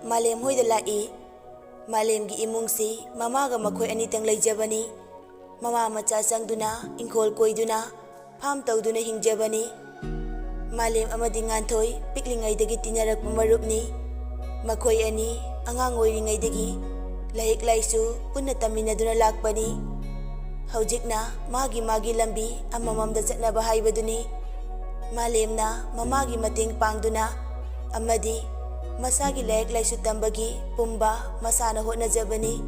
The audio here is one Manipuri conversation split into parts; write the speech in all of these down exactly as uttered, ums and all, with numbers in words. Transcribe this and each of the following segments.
ꯃꯥꯂꯦꯝ ꯍꯣꯏꯗ ꯂꯥꯛꯏ꯫ ꯃꯥꯂꯦꯝꯒꯤ ꯏꯃꯨꯡꯁꯤ ꯃꯃꯥꯒ ꯃꯈꯣꯏ ꯑꯅꯤꯇꯪ ꯂꯩꯖꯕꯅꯤ꯫ ꯃꯃꯥ ꯃꯆꯥ ꯆꯪꯗꯨꯅ ꯏꯪꯈꯣꯜ ꯀꯣꯏꯗꯨꯅ ꯐꯥꯝ ꯇꯧꯗꯨꯅ ꯍꯤꯡꯖꯕꯅꯤ꯫ ꯃꯥꯂꯦꯝ ꯑꯃꯗꯤ ꯉꯥꯟꯊꯣꯏ ꯄꯤꯛꯂꯤꯉꯩꯗꯒꯤ ꯇꯤꯟꯅꯔꯛꯄ ꯃꯔꯨꯞꯅꯤ꯫ ꯃꯈꯣꯏ ꯑꯅꯤ ꯑꯉꯥꯡ ꯑꯣꯏꯔꯤꯉꯩꯗꯒꯤ ꯂꯥꯏꯔꯤꯛ ꯂꯥꯏꯁꯨ ꯄꯨꯟꯅ ꯇꯝꯃꯤꯟꯅꯗꯨꯅ ꯂꯥꯛꯄꯅꯤ꯫ ꯍꯧꯖꯤꯛꯅ ꯃꯥꯒꯤ ꯃꯥꯒꯤ ꯂꯝꯕꯤ ꯑꯃꯃꯝꯗ ꯆꯠꯅꯕ ꯍꯥꯏꯕꯗꯨꯅꯤ꯫ ꯃꯥꯂꯦꯝꯅ ꯃꯃꯥꯒꯤ ꯃꯇꯦꯡ ꯄꯥꯡꯗꯨꯅ ꯑꯃꯗꯤ ꯃꯁꯥꯒꯤ ꯂꯥꯏꯔꯤꯛ ꯂꯥꯏꯁꯨ ꯇꯝꯕꯒꯤ ꯄꯨꯝꯕ ꯃꯁꯥꯅ ꯍꯣꯠꯅꯖꯕꯅꯤ꯫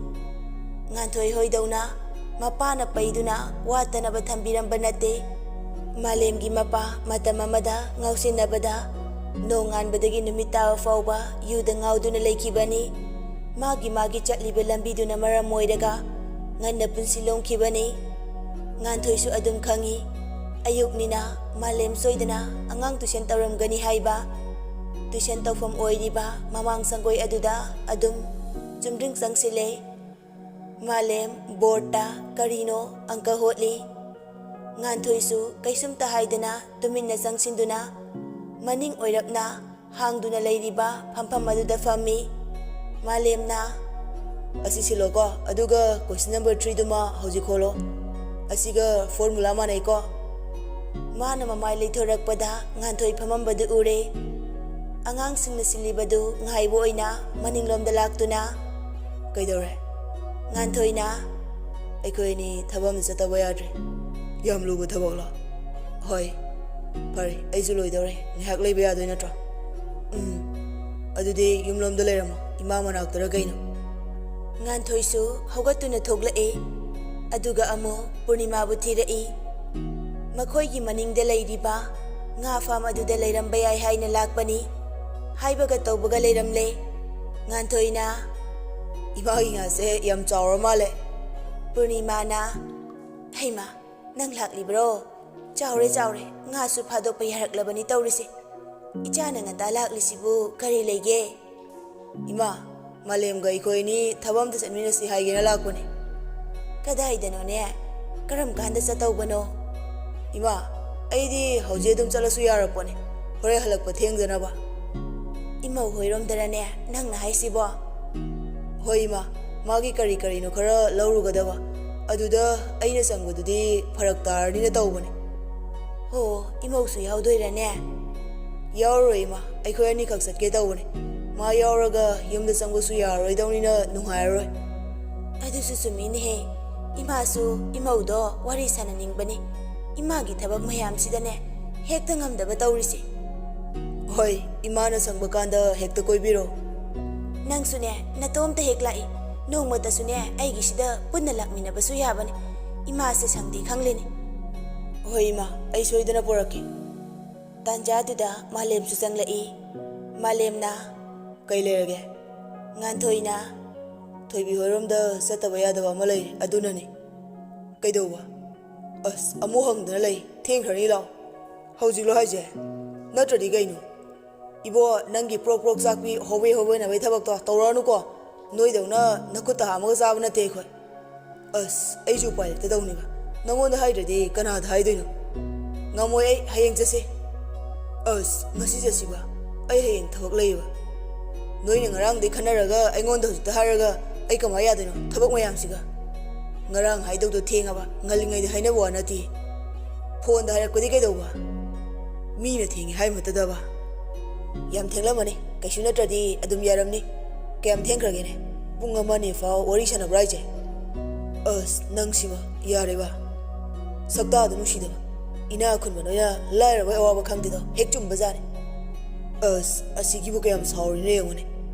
ꯉꯥꯟꯊꯣꯏ ꯍꯣꯏꯗꯧꯅ ꯃꯄꯥꯅ ꯄꯩꯗꯨꯅ ꯋꯥꯠꯇꯅꯕ ꯊꯝꯕꯤꯔꯝꯕ ꯅꯠꯇꯦ꯫ ꯃꯥꯂꯦꯝꯒꯤ ꯃꯄꯥ ꯃꯇꯝ ꯑꯃꯗ ꯉꯥꯎꯁꯤꯟꯅꯕꯗ ꯅꯣꯡꯉꯥꯟꯕꯗꯒꯤ ꯅꯨꯃꯤꯠ ꯇꯥꯕ ꯐꯥꯎꯕ ꯌꯨꯗ ꯉꯥꯎꯗꯨꯅ ꯂꯩꯈꯤꯕꯅꯤ꯫ ꯃꯥꯒꯤ ꯃꯥꯒꯤ ꯆꯠꯂꯤꯕ ꯂꯝꯕꯤꯗꯨꯅ ꯃꯔꯝ ꯑꯣꯏꯔꯒ ꯉꯟꯅ ꯄꯨꯟꯁꯤ ꯂꯣꯡꯈꯤꯕꯅꯤ꯫ ꯉꯥꯟꯊꯣꯏꯁꯨ ꯑꯗꯨꯝ ꯈꯪꯏ꯫ ꯑꯌꯨꯛꯅꯤꯅ ꯃꯥꯂꯦꯝ ꯁꯣꯏꯗꯅ ꯑꯉꯥꯡ ꯇꯨꯏꯁꯟ ꯇꯧꯔꯝꯒꯅꯤ ꯍꯥꯏꯕ꯫ ꯇꯨꯏꯁꯟ ꯇꯧꯐꯝ ꯑꯣꯏꯔꯤꯕ ꯃꯃꯥꯡ ꯁꯪꯒꯣꯏ ꯑꯗꯨꯗ ꯑꯗꯨꯝ ꯆꯨꯝꯗ꯭ꯔꯤꯡ ꯆꯪꯁꯤꯜꯂꯦ꯫ ꯃꯥꯂꯦꯝ ꯕꯣꯔꯗꯇ ꯀꯔꯤꯅꯣ ꯑꯪꯀ ꯍꯣꯠꯂꯤ꯫ ꯉꯥꯟꯊꯣꯏꯁꯨ ꯀꯩꯁꯨꯝꯇ ꯍꯥꯏꯗꯅ ꯇꯨꯃꯤꯟꯅ ꯆꯪꯁꯤꯟꯗꯨꯅ ꯃꯅꯤꯡ ꯑꯣꯏꯔꯞꯅ ꯍꯥꯡꯗꯨꯅ ꯂꯩꯔꯤꯕ ꯐꯝꯐꯝ ꯑꯗꯨꯗ ꯐꯝꯃꯤ꯫ ꯃꯥꯂꯦꯝꯅ, "ꯑꯁꯤ ꯁꯤꯜꯂꯣꯀꯣ, ꯑꯗꯨꯒ ꯀꯣꯏꯁꯟ ꯅꯝꯕꯔ ꯊ꯭ꯔꯤꯗꯨꯃ ꯍꯧꯖꯤꯛ ꯍꯣꯜꯂꯣ꯫ ꯑꯁꯤꯒ ꯐꯣꯔꯃꯨꯂꯥ ꯃꯥꯟꯅꯩꯀꯣ?" ꯃꯥꯅ ꯃꯃꯥꯏ ꯂꯩꯊꯣꯔꯛꯄꯗ ꯉꯥꯟꯊꯣꯏ ꯐꯝꯃꯝꯕꯗꯨ ꯎꯔꯦ꯫ ꯑꯉꯥꯡꯁꯤꯡꯅ ꯁꯤꯜꯂꯤꯕꯗꯨ ꯉꯥꯏꯕ ꯑꯣꯏꯅ ꯃꯅꯤꯡꯂꯣꯝꯗ ꯂꯥꯛꯇꯨꯅ, "ꯀꯩꯗꯧꯔꯦ?" ꯉꯥꯟꯊꯣꯏꯅ, "ꯑꯩꯈꯣꯏ ꯑꯅꯤ ꯊꯕꯛ ꯑꯃ ꯆꯠꯇꯕ ꯌꯥꯗ꯭ꯔꯦ꯫" "ꯌꯥꯝ ꯂꯨꯕ ꯊꯕꯛꯂꯣ?" "ꯍꯣꯏ꯫" "ꯐꯔꯦ, ꯑꯩꯁꯨ ꯂꯣꯏꯗꯧꯔꯦ꯫ ꯉꯥꯏꯍꯥꯛ ꯂꯩꯕ ꯌꯥꯗꯣꯏ ꯅꯠꯇ꯭ꯔꯣ?" "ꯎꯝ꯫ ꯑꯗꯨꯗꯤ ꯌꯨꯝꯂꯣꯝꯗ ꯂꯩꯔꯝꯃꯣ, ꯏꯃꯥ ꯃꯅꯥꯛꯇꯔ ꯀꯩꯅꯣ?" ꯉꯥꯟꯊꯣꯏꯁꯨ ꯍꯧꯒꯠꯇꯨꯅ ꯊꯣꯛꯂꯛꯑꯦ꯫ ꯑꯗꯨꯒ ꯑꯃꯨꯛ ꯄꯨꯔꯅꯤꯃꯥꯕꯨ ꯊꯤꯔꯛꯏ꯫ ꯃꯈꯣꯏꯒꯤ ꯃꯅꯤꯡꯗ ꯂꯩꯔꯤꯕ ꯉꯥ ꯐꯥꯝ ꯑꯗꯨꯗ ꯂꯩꯔꯝꯕ ꯌꯥꯏ ꯍꯥꯏꯅ ꯂꯥꯛꯄꯅꯤ꯫ ꯍꯥꯏꯕꯒ ꯇꯧꯕꯒ ꯂꯩꯔꯝꯂꯦ꯫ ꯉꯥꯟꯊꯣꯏꯅ, "ꯏꯃꯥꯒꯤ ꯉꯥꯁꯦ ꯌꯥꯝ ꯆꯥꯎꯔ ꯃꯥꯜꯂꯦ꯫" ꯄꯨꯔꯅꯤꯃꯥꯅ, "ꯍꯩꯃꯥ, ꯅꯪ ꯂꯥꯛꯂꯤꯕ꯭ꯔꯣ? ꯆꯥꯎꯔꯦ, ꯆꯥꯎꯔꯦ, ꯉꯥꯁꯨ ꯐꯥꯗꯣꯛꯄ ꯌꯥꯔꯛꯂꯕꯅꯤ ꯇꯧꯔꯤꯁꯦ꯫ ꯏꯆꯥꯅ ꯉꯟꯇꯥ ꯂꯥꯛꯂꯤꯁꯤꯕꯨ ꯀꯔꯤ ꯂꯩꯒꯦ?" "ꯏꯃꯥ, ꯃꯥꯂꯦꯝꯒ ꯑꯩꯈꯣꯏ ꯑꯅꯤ ꯊꯕꯛ ꯑꯝꯇ ꯆꯠꯃꯤꯟꯅꯁꯤ ꯍꯥꯏꯒꯦꯅ ꯂꯥꯛꯄꯅꯦ꯫" "ꯀꯗꯥꯏꯗꯅꯣꯅꯦ? ꯀꯔꯝ ꯀꯥꯟꯗ ꯆꯠꯇꯧꯕꯅꯣ?" "ꯏꯃꯥ, ꯑꯩꯗꯤ ꯍꯧꯖꯤꯛ ꯑꯗꯨꯝ ꯆꯠꯂꯁꯨ ꯌꯥꯔꯄꯣꯠꯅꯦ, ꯍꯣꯔꯦꯟ ꯍꯜꯂꯛꯄ ꯊꯦꯡꯗꯅꯕ꯫" ꯃꯧ ꯍꯣꯏꯔꯣꯝꯗꯔꯅꯦ ꯅꯪꯅ ꯍꯥꯏꯁꯤꯕꯣ? ꯍꯣꯏ ꯏꯃꯥ, ꯃꯥꯒꯤ ꯀꯔꯤ ꯀꯔꯤꯅꯣ ꯈꯔ ꯂꯧꯔꯨꯒꯗꯕ, ꯑꯗꯨꯗ ꯑꯩꯅ ꯆꯪꯕꯗꯨꯗꯤ ꯐꯔꯛ ꯇꯥꯔꯅꯤꯅ ꯇꯧꯕꯅꯦ꯫ ꯍꯣ, ꯏꯃꯧꯁꯨ ꯌꯥꯎꯗꯣꯏꯔꯅꯦ? ꯌꯥꯎꯔꯣꯏ ꯏꯃꯥ, ꯑꯩꯈꯣꯏ ꯑꯅꯤꯈꯛ ꯆꯠꯀꯦ ꯇꯧꯕꯅꯦ꯫ ꯃꯥ ꯌꯥꯎꯔꯒ ꯌꯨꯝꯗ ꯆꯪꯕꯁꯨ ꯌꯥꯔꯔꯣꯏꯗꯧꯅꯤꯅ ꯅꯨꯡꯉꯥꯏꯔꯔꯣꯏ꯫ ꯑꯗꯨꯁꯨ ꯆꯨꯝꯃꯤꯅꯦꯍꯦ, ꯏꯃꯥꯁꯨ ꯏꯃꯧꯗꯣ ꯋꯥꯔꯤ ꯁꯥꯟꯅꯅꯤꯡꯕꯅꯤ꯫ ꯏꯃꯥꯒꯤ ꯊꯕꯛ ꯃꯌꯥꯝꯁꯤꯗꯅꯦ ꯍꯦꯛꯇ ꯉꯝꯗꯕ ꯇꯧꯔꯤꯁꯦ꯫ ꯍꯣꯏ, ꯏꯃꯥꯅ ꯁꯪꯕ ꯀꯥꯟꯗ ꯍꯦꯛꯇ ꯀꯣꯏꯕꯤꯔꯣ꯫ ꯅꯪꯁꯨꯅꯦ ꯅꯇꯣꯝꯇ ꯍꯦꯛ ꯂꯥꯛꯏ꯫ ꯅꯣꯡꯃꯇꯁꯨꯅꯦ ꯑꯩꯒꯤꯁꯤꯗ ꯄꯨꯟꯅ ꯂꯥꯛꯃꯤꯟꯅꯕꯁꯨ ꯌꯥꯕꯅꯤ꯫ ꯏꯃꯥꯁꯦ ꯁꯪꯗꯦ ꯈꯪꯂꯤꯅꯤ꯫ ꯍꯣꯏ ꯏꯃꯥ, ꯑꯩ ꯁꯣꯏꯗꯅ ꯄꯨꯔꯛꯀꯦ꯫ ꯇꯥꯟꯖꯥꯗꯨꯗ ꯃꯥꯂꯦꯝꯁꯨ ꯆꯪꯂꯛꯏ꯫ ꯃꯥꯂꯦꯝꯅ, "ꯀꯩ ꯂꯩꯔꯒꯦ?" ꯉꯥꯟꯊꯣꯏꯅ, "ꯊꯣꯏꯕꯤ ꯍꯣꯏꯔꯣꯝꯗ ꯆꯠꯇꯕ ꯌꯥꯗꯕ ꯑꯃ ꯂꯩꯔꯦ, ꯑꯗꯨꯅꯅꯤ꯫ ꯀꯩꯗꯧꯕ? ꯑꯁ, ꯑꯃꯨꯛ ꯍꯪꯗꯅ ꯂꯩ꯫ ꯊꯦꯡꯈ꯭ꯔꯅꯤ, ꯂꯥꯛꯑꯣ꯫ ꯍꯧꯖꯤꯛꯂꯣ ꯍꯥꯏꯁꯦ? ꯅꯠꯇ꯭ꯔꯗꯤ ꯀꯩꯅꯣ? ꯏꯕꯣ, ꯅꯪꯒꯤ ꯄ꯭ꯔꯣꯛ ꯄ꯭ꯔꯣꯛ ꯆꯥꯛꯄꯤ, ꯍꯣꯕꯦ ꯍꯣꯕꯦ ꯅꯕꯩ ꯊꯕꯛꯇꯣ ꯇꯧꯔꯛꯑꯅꯨꯀꯣ꯫ ꯅꯣꯏꯗꯧꯅ ꯅꯈꯨꯠꯇ ꯍꯥꯝꯃꯒ ꯆꯥꯕ ꯅꯠꯇꯦ ꯑꯩꯈꯣꯏ꯫ ꯑꯁ, ꯑꯩꯁꯨ ꯎꯄꯥꯏ ꯂꯩꯇꯗꯧꯅꯦꯕ꯫ ꯅꯪꯉꯣꯟꯗ ꯍꯥꯏꯗ꯭ꯔꯗꯤ ꯀꯅꯥꯗ ꯍꯥꯏꯗꯣꯏꯅꯣ? ꯉꯝꯃꯣꯏ ꯑꯩ, ꯍꯌꯦꯡ ꯆꯠꯁꯦ꯫ ꯑꯁ, ꯉꯁꯤ ꯆꯠꯁꯤꯕ? ꯑꯩ ꯍꯌꯦꯡ ꯊꯕꯛ ꯂꯩꯌꯦꯕ꯫ ꯅꯣꯏꯅ ꯉꯔꯥꯡꯗꯩ ꯈꯟꯅꯔꯒ ꯑꯩꯉꯣꯟꯗ ꯍꯧꯖꯤꯛꯇ ꯍꯥꯏꯔꯒ ꯑꯩ ꯀꯃꯥꯏ ꯌꯥꯗꯣꯏꯅꯣ, ꯊꯕꯛ ꯃꯌꯥꯝꯁꯤꯒ? ꯉꯔꯥꯡ ꯍꯥꯏꯗꯧꯗꯣ ꯊꯦꯡꯉꯕ, ꯉꯜꯂꯤꯉꯩꯗ ꯍꯥꯏꯅꯕ ꯋꯥ ꯅꯠꯇꯦ꯫ ꯐꯣꯟꯗ ꯍꯥꯏꯔꯛꯄꯗꯤ ꯀꯩꯗꯧꯕ? ꯃꯤꯅ ꯊꯦꯡꯉꯦ ꯍꯥꯏꯃꯠꯇꯗꯕ꯫ ꯌꯥꯝ ꯊꯦꯡꯂꯝꯃꯅꯤ, ꯀꯩꯁꯨ ꯅꯠꯇ꯭ꯔꯗꯤ ꯑꯗꯨꯝ ꯌꯥꯔꯝꯅꯤ꯫ ꯀꯌꯥꯝ ꯊꯦꯡꯈ꯭ꯔꯒꯦꯅꯦ? ꯄꯨꯡ ꯑꯃ ꯑꯅꯤ ꯐꯥꯎ ꯋꯥꯔꯤ ꯁꯥꯟꯅꯕ꯭ꯔꯥ ꯍꯥꯏꯁꯦ? ꯑꯁ, ꯅꯪꯁꯤꯃ ꯌꯥꯔꯦꯕ꯫ ꯁꯛꯇꯥꯗꯣ ꯅꯨꯡꯁꯤꯗꯕ, ꯏꯅꯥꯛ ꯈꯨꯟꯕ ꯅꯣꯏꯅ ꯂꯥꯏꯔꯕꯒꯤ ꯑꯋꯥꯕ ꯈꯪꯗꯦꯗꯣ ꯍꯦꯛ ꯆꯨꯝꯕꯖꯥꯠꯅꯤ꯫ ꯑꯁ, ꯑꯁꯤꯒꯤꯕꯨ ꯀꯌꯥꯝ ꯁꯥꯎꯔꯤꯅꯣ ꯌꯦꯡꯉꯨꯅꯦ꯫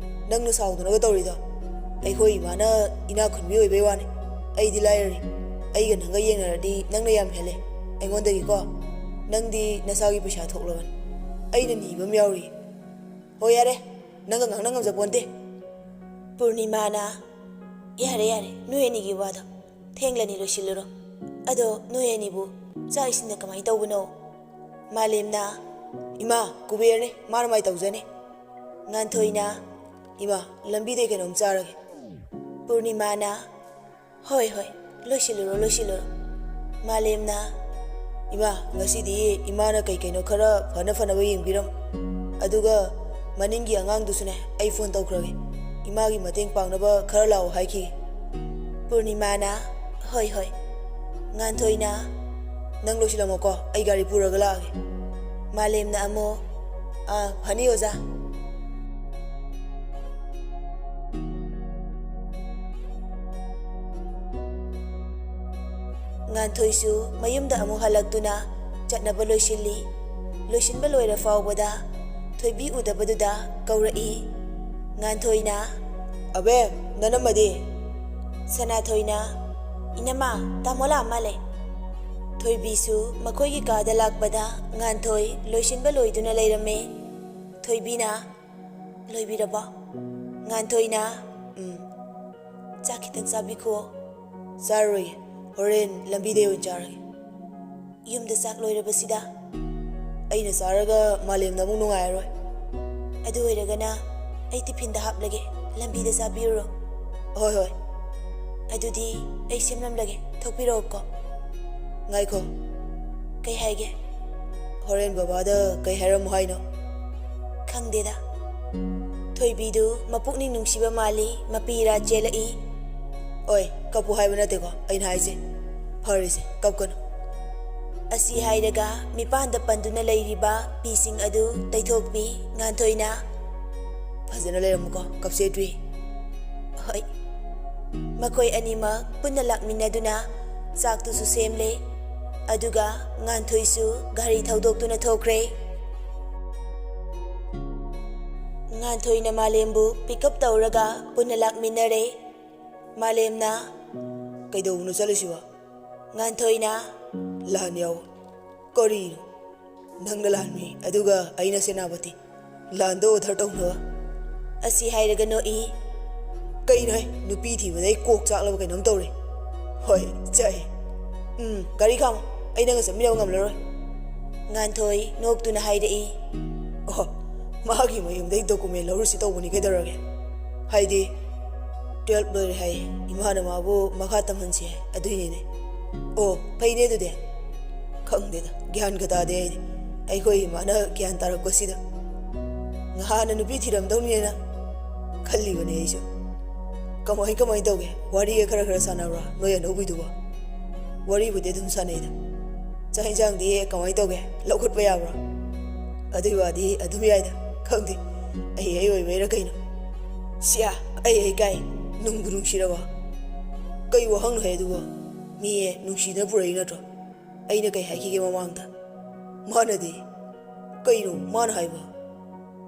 ꯅꯪꯅ ꯁꯥꯎꯗꯅꯒ ꯇꯧꯔꯤꯗꯣ ꯑꯩꯈꯣꯏ ꯏꯃꯥꯅ ꯏꯅꯥꯛ ꯈꯨꯟꯕꯤ ꯑꯣꯏꯕꯩ ꯋꯥꯅꯤ꯫ ꯑꯩꯗꯤ ꯂꯥꯏꯔꯔꯤ꯫ ꯑꯩꯒ ꯅꯪꯒ ꯌꯦꯡꯅꯔꯗꯤ ꯅꯪꯅ ꯌꯥꯝ ꯍꯦꯜꯂꯦ ꯑꯩꯉꯣꯟꯗꯒꯤꯀꯣ꯫ ꯅꯪꯗꯤ ꯅꯁꯥꯒꯤ ꯄꯩꯁꯥ ꯊꯣꯛꯂꯕꯅꯤ꯫ ꯑꯩꯅ ꯅꯤꯕ ꯑꯃ ꯌꯥꯎꯔꯤ꯫ ꯍꯣ ꯌꯥꯔꯦ, ꯅꯪꯒ ꯉꯥꯡꯅ ꯉꯝꯖꯄꯣꯟꯇꯦ꯫ ꯄꯨꯔꯅꯤꯃꯥꯅ, "ꯌꯥꯔꯦ ꯌꯥꯔꯦ, ꯅꯣꯏ ꯑꯅꯤꯒꯤ ꯋꯥꯗꯣ ꯊꯦꯡꯂꯅꯤ, ꯂꯣꯏꯁꯤꯜꯂꯨꯔꯣ꯫ ꯑꯗꯣ ꯅꯣꯏ ꯑꯅꯤꯕꯨ ꯆꯥꯛ ꯏꯁꯤꯡꯅ ꯀꯃꯥꯏꯅ ꯇꯧꯕꯅꯣ?" ꯃꯥꯂꯦꯝꯅ, "ꯏꯃꯥ, ꯀꯨꯕꯦꯔꯅꯦ, ꯃꯥꯅ ꯃꯥꯏ ꯇꯧꯖꯅꯤ꯫" ꯉꯥꯟꯊꯣꯏꯅ, "ꯏꯃꯥ, ꯂꯝꯕꯤꯗꯩ ꯀꯩꯅꯣꯝ ꯆꯥꯔꯒꯦ꯫" ꯄꯨꯔꯅꯤꯃꯥꯅ, "ꯍꯣꯏ ꯍꯣꯏ, ꯂꯣꯏꯁꯤꯜꯂꯨꯔꯣ, ꯂꯣꯏꯁꯤꯜꯂꯨꯔꯣ꯫" ꯃꯥꯂꯦꯝꯅ, "ꯏꯃꯥ, ꯉꯁꯤꯗꯤ ꯏꯃꯥꯅ ꯀꯩ ꯀꯩꯅꯣ ꯈꯔ ꯐꯅ ꯐꯅꯕ ꯌꯦꯡꯕꯤꯔꯝꯃꯨ, ꯑꯗꯨꯒ ꯃꯅꯤꯡꯒꯤ ꯑꯉꯥꯡꯗꯨꯁꯨꯅꯦ, ꯑꯩ ꯐꯣꯟ ꯇꯧꯈ꯭ꯔꯒꯦ꯫ ꯏꯃꯥꯒꯤ ꯃꯇꯦꯡ ꯄꯥꯡꯅꯕ ꯈꯔ ꯂꯥꯛꯑꯣ ꯍꯥꯏꯈꯤꯒꯦ꯫ ꯄꯨꯔꯅꯤꯃꯥꯅ, "ꯍꯣꯏ, ꯍꯣꯏ꯫" ꯉꯥꯟꯊꯣꯏꯅ, "ꯅꯪ ꯂꯣꯏꯁꯤꯜꯂꯝꯃꯣꯀꯣ, ꯑꯩ ꯒꯥꯔꯤ ꯄꯨꯔꯒ ꯂꯥꯛꯑꯒꯦ꯫" ꯃꯥꯂꯦꯝꯅ ꯑꯃꯨꯛ, "ꯑꯥ, ꯐꯅꯤ ꯑꯣꯖꯥ꯫" ꯉꯥꯟꯊꯣꯏꯁꯨ ꯃꯌꯨꯝꯗ ꯑꯃꯨꯛ ꯍꯜꯂꯛꯇꯨꯅ ꯆꯠꯅꯕ ꯂꯣꯏꯁꯤꯜꯂꯤ꯫ ꯂꯣꯏꯁꯤꯟꯕ ꯂꯣꯏꯔ ꯐꯥꯎꯕꯗ ꯊꯣꯏꯕꯤ ꯎꯗꯕꯗꯨꯗ ꯀꯧꯔꯛꯏ꯫ ꯉꯥꯟꯊꯣꯏꯅ, "ꯑꯕꯦ, ꯅꯅꯝꯃꯗꯤ?" ꯁꯅꯥꯊꯣꯏꯅ, "ꯏꯅꯝꯃ, ꯇꯥꯃꯣ ꯂꯥꯛꯑ ꯃꯥꯜꯂꯦ꯫" ꯊꯣꯏꯕꯤꯁꯨ ꯃꯈꯣꯏꯒꯤ ꯀꯥꯗ ꯂꯥꯛꯄꯗ ꯉꯥꯟꯊꯣꯏ ꯂꯣꯏꯁꯤꯟꯕ ꯂꯣꯏꯗꯨꯅ ꯂꯩꯔꯝꯃꯦ꯫ ꯊꯣꯏꯕꯤꯅ, "ꯂꯣꯏꯕꯤꯔꯕꯣ?" ꯉꯥꯟꯊꯣꯏꯅ, "ꯎꯝ꯫ ꯆꯥꯛ ꯈꯤꯇꯪ ꯆꯥꯕꯤꯈꯣ꯫" "ꯆꯥꯔꯔꯣꯏꯒꯦ, ꯍꯣꯔꯦꯟ ꯂꯝꯕꯤꯗꯩ ꯑꯣꯏꯅ ꯆꯥꯔꯒꯦ꯫" "ꯌꯨꯝꯗ ꯆꯥꯛ ꯂꯣꯏꯔꯕꯁꯤꯗ?" "ꯑꯩꯅ ꯆꯥꯔꯒ ꯃꯥꯂꯦꯝꯅ ꯑꯃꯨꯛ ꯅꯨꯡꯉꯥꯏꯔꯔꯣꯏ꯫" "ꯑꯗꯨ ꯑꯣꯏꯔꯒꯅ ꯑꯩ ꯇꯤꯐꯤꯟꯗ ꯍꯥꯞꯂꯒꯦ, ꯂꯝꯕꯤꯗ ꯆꯥꯕꯤꯔꯨꯔꯣ꯫" "ꯍꯣꯏ, ꯍꯣꯏ꯫" "ꯑꯗꯨꯗꯤ ꯑꯩ ꯁꯦꯝꯂꯝꯂꯒꯦ, ꯊꯣꯛꯄꯤꯔꯛꯑꯣꯀꯣ꯫" "ꯉꯥꯏꯈꯣ꯫" "ꯀꯩ ꯍꯥꯏꯒꯦ?" "ꯍꯣꯔꯦꯟ ꯕꯕꯥꯗ ꯀꯩ ꯍꯥꯏꯔꯝꯃꯣ ꯍꯥꯏꯅꯣ?" "ꯈꯪꯗꯦꯗ꯫" ꯊꯣꯏꯕꯤꯗꯨ ꯃꯄꯨꯛꯅꯤꯡ ꯅꯨꯡꯁꯤꯕ ꯃꯥꯜꯂꯤ, ꯃꯄꯤ ꯏꯔꯥ ꯆꯦꯜꯂꯛꯏ꯫ "ꯑꯣꯏ, ꯀꯞꯄꯨ ꯍꯥꯏꯕ ꯅꯠꯇꯦꯀꯣ ꯑꯩꯅ ꯍꯥꯏꯁꯦ꯫ ꯐꯔꯦꯁꯦ, ꯀꯞꯀꯅꯨ꯫" ꯑꯁꯤ ꯍꯥꯏꯔꯒ ꯃꯤꯄꯥꯟꯗ ꯄꯟꯗꯨꯅ ꯂꯩꯔꯤꯕ ꯄꯤꯁꯤꯡ ꯑꯗꯨ ꯇꯩꯊꯣꯛꯄꯤ꯫ ꯉꯥꯟꯊꯣꯏꯅ, "ꯐꯖꯅ ꯂꯩꯔꯝꯃꯨꯀꯣ, ꯀꯞꯁꯦꯠꯄꯤ꯫" "ꯍꯣꯏ꯫" ꯃꯈꯣꯏ ꯑꯅꯤꯃꯛ ꯄꯨꯟꯅ ꯂꯥꯛꯃꯤꯟꯅꯗꯨꯅ ꯆꯥꯛꯇꯨꯁꯨ ꯁꯦꯝꯂꯦ꯫ ꯑꯗꯨꯒ ꯉꯥꯟꯊꯣꯏꯁꯨ ꯒꯥꯔꯤ ꯊꯧꯗꯣꯛꯇꯨꯅ ꯊꯣꯛꯈ꯭ꯔꯦ꯫ ꯉꯥꯟꯊꯣꯏꯅ ꯃꯥꯂꯦꯝꯕꯨ ꯄꯤꯛ ꯑꯞ ꯇꯧꯔꯒ ꯄꯨꯟꯅ ꯂꯥꯛꯃꯤꯟꯅꯔꯦ꯫ ꯃꯥꯂꯦꯝꯅ, "ꯀꯩꯗꯧꯕꯅꯣ ꯆꯠꯂꯤꯁꯤꯕꯣ?" ꯉꯥꯟꯊꯣꯏꯅ, "ꯂꯥꯟ ꯌꯥꯎ꯫" "ꯀꯔꯤꯅꯣ? ꯅꯪꯅ ꯂꯥꯟꯃꯤ, ꯑꯗꯨꯒ ꯑꯩꯅ ꯁꯦꯅꯥꯄꯇꯤ꯫ ꯂꯥꯟꯗ ꯑꯣꯔꯗꯔ ꯇꯧꯅꯕ꯫" ꯑꯁꯤ ꯍꯥꯏꯔꯒ ꯅꯣꯛꯏ꯫ "ꯀꯩꯅꯣꯍꯦ, ꯅꯨꯄꯤ ꯊꯤꯕꯗ ꯑꯩ ꯀꯣꯛ ꯆꯥꯛꯂꯕ ꯀꯩꯅꯣꯝ ꯇꯧꯔꯦ꯫ ꯍꯣꯏ, ꯆꯥꯛꯑꯦ꯫ ꯎꯝ, ꯒꯥꯔꯤ ꯈꯥꯝꯃꯣ, ꯑꯩ ꯅꯪꯒ ꯆꯠꯃꯤꯟꯅꯕ ꯉꯝꯂꯔꯣꯏ꯫" ꯉꯥꯟꯊꯣꯏ ꯅꯣꯛꯇꯨꯅ ꯍꯥꯏꯔꯛꯏ꯫ "ꯑꯣ, ꯃꯥꯒꯤ ꯃꯌꯨꯝꯗꯩ ꯗꯣꯀꯨꯃꯦꯟ ꯂꯧꯔꯨꯁꯤ ꯇꯧꯕꯅꯤ, ꯀꯩꯗꯧꯔꯒꯦ? ꯍꯥꯏꯗꯤ, ꯇꯨꯌꯦꯜꯞ ꯂꯣꯏꯔꯦ ꯍꯥꯏꯌꯦ, ꯏꯃꯥꯅ ꯃꯥꯕꯨ ꯃꯈꯥ ꯇꯝꯍꯟꯁꯤ ꯍꯥꯏ, ꯑꯗꯨꯏꯅꯤꯅꯦ꯫" "ꯑꯣ, ꯐꯩꯅꯦ ꯑꯗꯨꯗꯤ꯫" "ꯈꯪꯗꯦꯗ, ꯒ꯭ꯌꯥꯟꯒ ꯇꯥꯗꯦ ꯑꯩꯗꯤ, ꯑꯩꯈꯣꯏ ꯏꯃꯥꯅ ꯒ꯭ꯌꯥꯟ ꯇꯥꯔꯛꯄꯁꯤꯗ꯫" ꯍꯥꯟꯅ ꯅꯨꯄꯤ ꯊꯤꯔꯝꯗꯧꯅꯦꯅ ꯈꯜꯂꯤꯕꯅꯦ ꯑꯩꯁꯨ꯫ ꯀꯃꯥꯏ ꯀꯃꯥꯏ ꯇꯧꯒꯦ? ꯋꯥꯔꯤꯒ ꯈꯔ ꯈꯔ ꯁꯥꯟꯅꯕ꯭ꯔꯥ ꯅꯣꯏ ꯑꯅꯧꯕꯤꯗꯨꯕꯣ? ꯋꯥꯔꯤꯕꯨꯗꯤ ꯑꯗꯨꯝ ꯁꯥꯟꯅꯩꯗ꯫ ꯆꯥꯛ ꯌꯦꯟꯁꯥꯡꯗꯤ ꯀꯃꯥꯏ ꯇꯧꯒꯦ? ꯂꯧꯈꯠꯄ ꯌꯥꯕ꯭ꯔꯥ? ꯑꯗꯨꯏ ꯋꯥꯗꯤ ꯑꯗꯨꯝ ꯌꯥꯏꯗ꯫ ꯈꯪꯗꯦ, ꯑꯩ ꯑꯩ ꯑꯣꯏꯕꯩꯔꯥ ꯀꯩꯅꯣ꯫ ꯁꯤꯌꯥ, ꯑꯩ ꯑꯩ ꯀꯥꯏ? ꯅꯨꯡꯕꯨ ꯅꯨꯡꯁꯤꯔꯕ? ꯀꯩ ꯋꯥꯍꯪꯅꯣ ꯍꯦ ꯑꯗꯨꯕꯣ? ꯃꯤ ꯅꯨꯡꯁꯤꯗꯅ ꯄꯨꯔꯛꯏ ꯅꯠꯇ꯭ꯔꯣ? ꯑꯩꯅ ꯀꯩ ꯍꯥꯏꯈꯤꯒꯦ ꯃꯃꯥꯡꯗ? ꯃꯥꯅꯗꯤ, ꯀꯩꯅꯣ ꯃꯥꯅ ꯍꯥꯏꯕ?